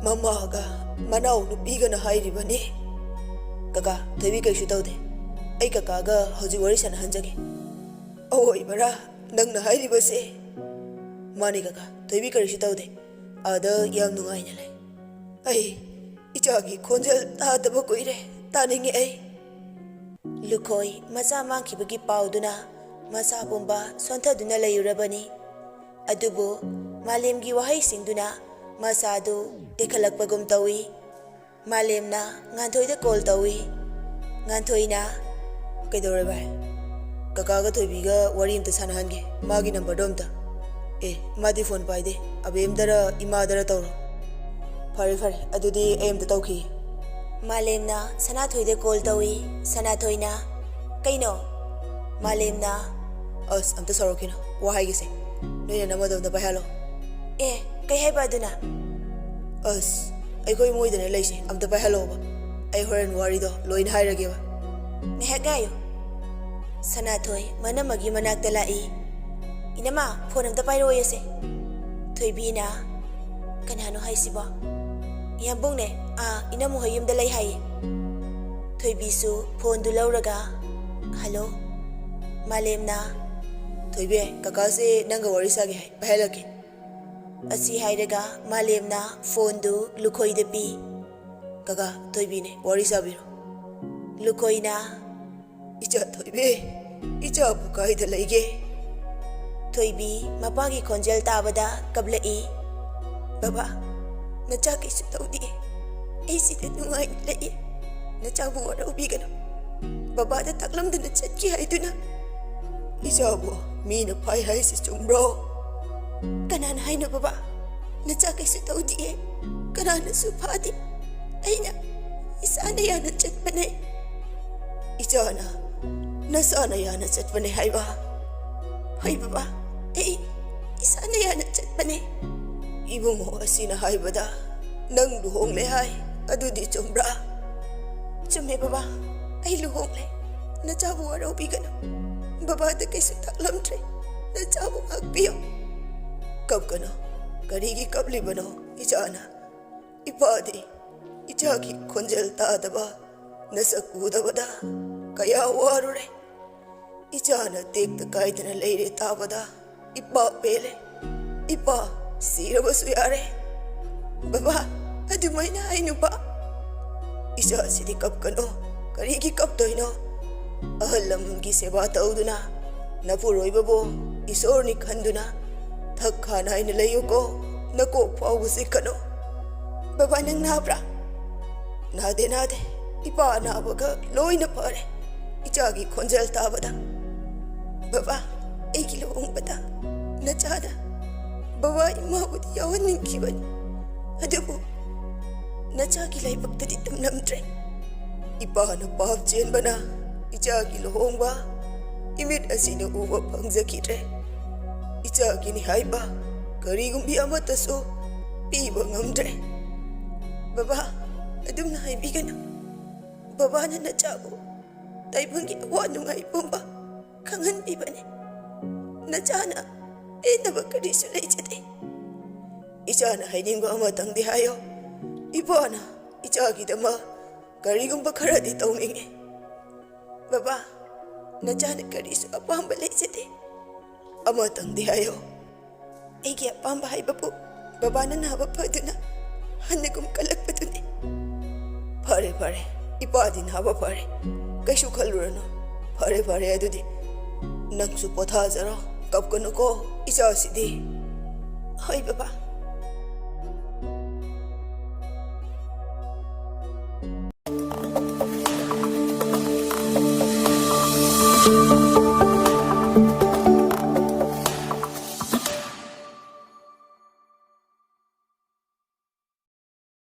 "ꯃꯃꯥꯒ ꯃꯅꯥꯎ ꯅꯨꯄꯤꯒꯅ ꯍꯥꯏꯔꯤꯕꯅꯤ꯫" "ꯀꯀꯥ, ꯊꯣꯏꯕꯤ ꯀꯩꯁꯨ ꯇꯧꯗꯦ꯫ ꯑꯩ ꯀꯀꯥꯒ ꯍꯧꯖꯤꯛ ꯋꯥꯔꯤ ꯁꯥꯟꯅꯍꯟꯖꯒꯦ꯫" "ꯑꯋꯣꯏꯕꯔꯥ ꯅꯪꯅ ꯍꯥꯏꯔꯤꯕꯁꯦ?" "ꯃꯥꯅꯤ ꯀꯀꯥ, ꯊꯣꯏꯕꯤ ꯀꯔꯤꯁꯨ ꯇꯧꯗꯦ꯫ ꯑꯥꯗ ꯌꯥꯝ ꯅꯨꯡꯉꯥꯏꯅ ꯂꯩ꯫" "ꯑꯩ ꯏꯆꯥꯒꯤ ꯈꯣꯟꯖꯦꯜ ꯇꯥꯗꯕ ꯀꯨꯏꯔꯦ꯫ ꯇꯥꯅꯤꯡꯉꯤ ꯑꯩ꯫" ꯂꯨꯈꯣꯏ ꯃꯆꯥ ꯃꯥꯡꯈꯤꯕꯒꯤ ꯄꯥꯎꯗꯨꯅ ꯃꯁꯥ ꯄꯨꯝꯕ ꯁꯣꯟꯊꯗꯨꯅ ꯂꯩꯔꯨꯔꯕꯅꯤ꯫ ꯑꯗꯨꯕꯨ ꯃꯥꯂꯦꯝꯒꯤ ꯋꯥꯍꯩꯁꯤꯡꯗꯨꯅ ꯃꯁꯥꯗꯨ ꯇꯦꯛꯈꯠꯂꯛꯄꯒꯨꯝ ꯇꯧꯏ꯫ ꯃꯥꯂꯦꯝꯅ ꯉꯥꯟꯊꯣꯏꯗ ꯀꯣꯜ ꯇꯧꯏ꯫ ꯉꯥꯟꯊꯣꯏꯅ, "ꯀꯩꯗꯧꯔꯦ ꯚꯥꯏ? ꯀꯀꯥꯒ ꯊꯣꯏꯕꯤꯒ ꯋꯥꯔꯤ ꯑꯝꯇ ꯁꯥꯟꯅꯍꯟꯒꯦ꯫ ꯃꯥꯒꯤ ꯅꯝꯕꯔꯗꯣ ꯑꯝꯇ꯫" "ꯑꯦ, ꯃꯥꯗꯤ ꯐꯣꯟ ꯄꯥꯏꯗꯦ꯫ ꯑꯕꯦꯝꯗꯔ ꯏꯃꯥꯗꯔ ꯇꯧꯔꯣ꯫" "ꯐꯔꯦ, ꯐꯔꯦ꯫ ꯑꯗꯨꯗꯤ ꯑꯩ ꯑꯝꯇ ꯇꯧꯈꯤꯒꯦ꯫" ꯃꯥꯂꯦꯝꯅ ꯁꯅꯥꯊꯣꯏꯗ ꯀꯣꯜ ꯇꯧꯏ꯫ ꯁꯅꯥꯊꯣꯏꯅ, "ꯀꯩꯅꯣ?" ꯃꯥꯂꯦꯝꯅ, "ꯑꯁ, ꯑꯝꯇ ꯁꯥꯎꯔꯛꯈꯤꯅꯣ꯫ ꯋꯥ ꯍꯥꯏꯒꯦꯁꯦ꯫ ꯅꯣꯏ ꯅꯅꯝꯃꯗꯣ ꯑꯝꯇ ꯄꯥꯏꯍꯜꯂꯣ꯫" "ꯑꯦ, ꯀꯩ ꯍꯥꯏꯕ ꯑꯗꯨꯅ?" "ꯑꯁ, ꯑꯩꯈꯣꯏ ꯃꯣꯏꯗꯅꯦ ꯂꯩꯁꯦ꯫ ꯑꯝꯇ ꯄꯥꯏꯍꯜꯂꯣꯕ꯫ ꯑꯩ ꯍꯣꯔꯦꯟ ꯋꯥꯔꯤꯗꯣ ꯂꯣꯏꯅ ꯍꯥꯏꯔꯒꯦꯕ꯫" "ꯉꯥꯏꯍꯥꯛ ꯉꯥꯏꯌꯨ꯫" ꯁꯅꯥꯊꯣꯏ ꯃꯅꯝꯃꯒꯤ ꯃꯅꯥꯛꯇ ꯂꯥꯛꯏ꯫ "ꯏꯅꯝꯃ, ꯐꯣꯟ ꯑꯝꯇ ꯄꯥꯏꯔꯛꯑꯣꯌꯦꯁꯦ꯫" ꯊꯣꯏꯕꯤꯅ, "ꯀꯅꯥꯅꯣ ꯍꯥꯏꯁꯤꯕꯣ?" "ꯏꯌꯥꯝꯕꯨꯡꯅꯦ꯫ ꯑꯥ, ꯏꯅꯝꯃ ꯍꯣꯏ ꯌꯨꯝꯗ ꯂꯩ ꯍꯥꯏꯌꯦ꯫" ꯊꯣꯏꯕꯤꯁꯨ ꯐꯣꯟꯗꯨ ꯂꯧꯔꯒ, "ꯍꯜꯂꯣ꯫" ꯃꯥꯂꯦꯝꯅ, "ꯊꯣꯏꯕꯤ, ꯀꯀꯥꯁꯦ ꯅꯪꯒ ꯋꯥꯔꯤ ꯁꯥꯒꯦ ꯍꯥꯏ꯫ ꯄꯥꯏꯍꯜꯂꯛꯀꯦ꯫" ꯑꯁꯤ ꯍꯥꯏꯔꯒ ꯃꯥꯂꯦꯝꯅ ꯐꯣꯟꯗꯨ ꯂꯨꯈꯣꯏꯗ ꯄꯤ꯫ "ꯀꯀꯥ, ꯊꯣꯏꯕꯤꯅꯦ, ꯋꯥꯔꯤ ꯁꯥꯕꯤꯔꯣ꯫" ꯂꯨꯈꯣꯏꯅ, "ꯏꯆꯥ ꯊꯣꯏꯕꯤ, ꯏꯆꯥꯕꯨ ꯀꯥꯏꯗ ꯂꯩꯒꯦ?" ꯊꯣꯏꯕꯤ ꯃꯄꯥꯒꯤ ꯈꯣꯟꯖꯦꯜ ꯇꯥꯕꯗ ꯀꯞꯂꯛꯏ꯫ "ꯕꯕꯥ, ꯅꯆꯥ ꯀꯩꯁꯨ ꯇꯧꯗꯦ꯫ ꯑꯩ ꯁꯤꯗ ꯅꯨꯡꯉꯥꯏꯅ ꯂꯩꯌꯦ꯫ ꯅꯆꯥꯕꯨ ꯋꯥꯔꯧꯕꯤꯒꯅꯨ꯫ ꯕꯕꯥꯗ ꯇꯥꯛꯂꯝꯗꯅ ꯆꯠꯈꯤ ꯍꯥꯏꯗꯨꯅ꯫" "ꯏꯆꯥꯕꯨ ꯃꯤꯅ ꯐꯥꯏ ꯍꯥꯏꯁꯤ ꯆꯨꯝꯕ꯭ꯔꯣ?" "ꯀꯅꯥꯅ ꯍꯥꯏꯅꯣ ꯕꯕꯥ? ꯅꯆꯥ ꯀꯩꯁꯨ ꯇꯧꯗꯤꯌꯦ꯫ ꯀꯅꯥꯅꯁꯨ ꯐꯥꯗꯦ꯫ ꯑꯩꯅ ꯏꯁꯥꯅ ꯌꯥꯅ ꯆꯠꯄꯅꯦ꯫" "ꯏꯆꯥꯅ ꯅꯁꯥꯅ ꯌꯥꯅ ꯆꯠꯄꯅꯦ ꯍꯥꯏꯕ?" "ꯍꯣꯏ ꯕꯕꯥ, ꯑꯩ ꯏꯁꯥꯅ ꯌꯥꯅ ꯆꯠꯄꯅꯦ꯫" "ꯏꯕꯨꯡꯉꯣ ꯑꯁꯤꯅ ꯍꯥꯏꯕꯗ ꯅꯪ ꯂꯨꯍꯣꯡꯂꯦ ꯍꯥꯏ, ꯑꯗꯨꯗꯤ ꯆꯨꯝꯕ꯭ꯔꯥ?" "ꯆꯨꯝꯃꯦ ꯕꯕꯥ, ꯑꯩ ꯂꯨꯍꯣꯡꯂꯦ꯫ ꯅꯆꯥꯕꯨ ꯋꯥꯔꯧꯕꯤꯒꯅꯨ꯫ ꯕꯕꯥꯗ ꯀꯩꯁꯨ ꯇꯥꯛꯂꯝꯗ꯭ꯔꯦ꯫ ꯅꯆꯥꯕꯨ ꯉꯥꯛꯄꯤꯌꯨ꯫" "ꯀꯞꯀꯅꯨ꯫ ꯀꯔꯤꯒꯤ ꯀꯞꯂꯤꯕꯅꯣ ꯏꯆꯥꯅ?" "ꯏꯄꯥꯗꯤ ꯏꯆꯥꯒꯤ ꯈꯣꯟꯖꯦꯜ ꯇꯥꯗꯕ, ꯅꯁꯛ ꯎꯗꯕꯗ ꯀꯌꯥ ꯋꯥꯔꯨꯔꯦ꯫ ꯏꯆꯥꯅ ꯇꯦꯛꯇ ꯀꯥꯏꯗꯅ ꯂꯩꯔꯦ ꯇꯥꯕꯗ ꯏꯄꯥ ꯄꯦꯜꯂꯦ꯫ ꯏꯄꯥ ꯁꯤꯔꯕꯁꯨ ꯌꯥꯔꯦ꯫" "ꯕꯕꯥ, ꯑꯗꯨꯃꯥꯏꯅ ꯍꯥꯏꯅꯨꯕ꯫" "ꯏꯆꯥꯁꯤꯗꯤ ꯀꯞꯀꯅꯣ꯫ ꯀꯔꯤꯒꯤ ꯀꯞꯇꯣꯏꯅꯣ? ꯑꯍꯜ ꯂꯃꯟꯒꯤ ꯁꯦꯕꯥ ꯇꯧꯗꯨꯅ, ꯅꯄꯨꯔꯣꯏꯕꯕꯨ ꯏꯁꯣꯔꯅꯤ ꯈꯟꯗꯨꯅ ꯊꯛ ꯈꯥ ꯅꯥꯏꯅ ꯂꯩꯌꯨꯀꯣ꯫ ꯅꯀꯣꯛ ꯐꯥꯎꯕ ꯆꯤꯛꯀꯅꯨ꯫" "ꯕꯕꯥ, ꯅꯪ ꯅꯥꯕ꯭ꯔꯥ?" "ꯅꯥꯗꯦ, ꯅꯥꯗꯦ꯫ ꯏꯄꯥ ꯅꯥꯕꯒ ꯂꯣꯏꯅ ꯐꯔꯦ ꯏꯆꯥꯒꯤ ꯈꯣꯟꯖꯦꯜ ꯇꯥꯕꯗ꯫" "ꯕꯕꯥ, ꯑꯩꯒꯤ ꯂꯨꯍꯣꯡꯕꯗ ꯅꯆꯥꯅ ꯕꯕꯥ ꯏꯃꯥꯕꯨꯗꯤ ꯌꯥꯎꯍꯟꯅꯤꯡꯈꯤꯕꯅꯤ, ꯑꯗꯨꯕꯨ ꯅꯆꯥꯒꯤ ꯂꯥꯏꯕꯛꯇꯗꯤ ꯇꯝꯂꯝꯗ꯭ꯔꯦ꯫ ꯏꯄꯥꯅ ꯄꯥꯞ ꯆꯦꯟꯕꯅ ꯏꯆꯥꯒꯤ ꯂꯨꯍꯣꯡꯕ ꯏꯃꯤꯠ ꯑꯁꯤꯅ ꯎꯕ ꯐꯪꯖꯈꯤꯗ꯭ꯔꯦ꯫ ꯏꯆꯥꯒꯤꯅꯤ ꯍꯥꯏꯕ ꯀꯔꯤꯒꯨꯝꯕꯤ ꯑꯃꯠꯇꯁꯨ ꯄꯤꯕ ꯉꯝꯗ꯭ꯔꯦ꯫" "ꯕꯕꯥ, ꯑꯗꯨꯝꯅ ꯍꯥꯏꯕꯤꯒꯅꯨ꯫ ꯕꯕꯥꯅ ꯅꯆꯥꯕꯨ ꯇꯥꯏꯕꯪꯒꯤ ꯑꯋꯥ ꯅꯨꯡꯉꯥꯏ ꯄꯨꯝꯕ ꯈꯪꯍꯟꯕꯤꯕꯅꯤ꯫ ꯅꯆꯥꯅ ꯄꯦꯟꯗꯕ ꯀꯔꯤꯁꯨ ꯂꯩꯖꯗꯦ꯫" "ꯏꯆꯥꯅ ꯍꯥꯏꯅꯤꯡꯕ ꯑꯃꯇꯪꯗꯤ ꯍꯥꯏꯌꯣ꯫ ꯏꯄꯥꯅ ꯏꯆꯥꯒꯤꯗꯃꯛ ꯀꯔꯤꯒꯨꯝꯕ ꯈꯔꯗꯤ ꯇꯧꯅꯤꯡꯉꯤ꯫" "ꯕꯕꯥ, ꯅꯆꯥꯅ ꯀꯔꯤꯁꯨ ꯑꯄꯥꯝꯕ ꯂꯩꯖꯗꯦ꯫ ꯑꯃꯇꯪꯗꯤ ꯍꯥꯏꯌꯣ, ꯑꯩꯒꯤ ꯑꯄꯥꯝꯕ ꯍꯥꯏꯕꯕꯨ ꯕꯕꯥꯅ ꯅꯥꯕ ꯐꯗꯨꯅ ꯍꯟꯅꯒꯨꯝ ꯀꯜꯂꯛꯄꯗꯨꯅꯤ꯫ ꯐꯔꯦ, ꯐꯔꯦ, ꯏꯄꯥꯗꯤ ꯅꯥꯕ ꯐꯔꯦ, ꯀꯩꯁꯨ ꯈꯜꯂꯨꯔꯅꯨ꯫ ꯐꯔꯦ, ꯐꯔꯦ, ꯑꯗꯨꯗꯤ ꯅꯪꯁꯨ ꯄꯣꯊꯥꯖꯔꯣ, ꯀꯞꯀꯅꯨꯀꯣ ꯏꯆꯥꯁꯤꯗꯤ꯫ ꯍꯣꯏ ꯕꯕꯥ꯫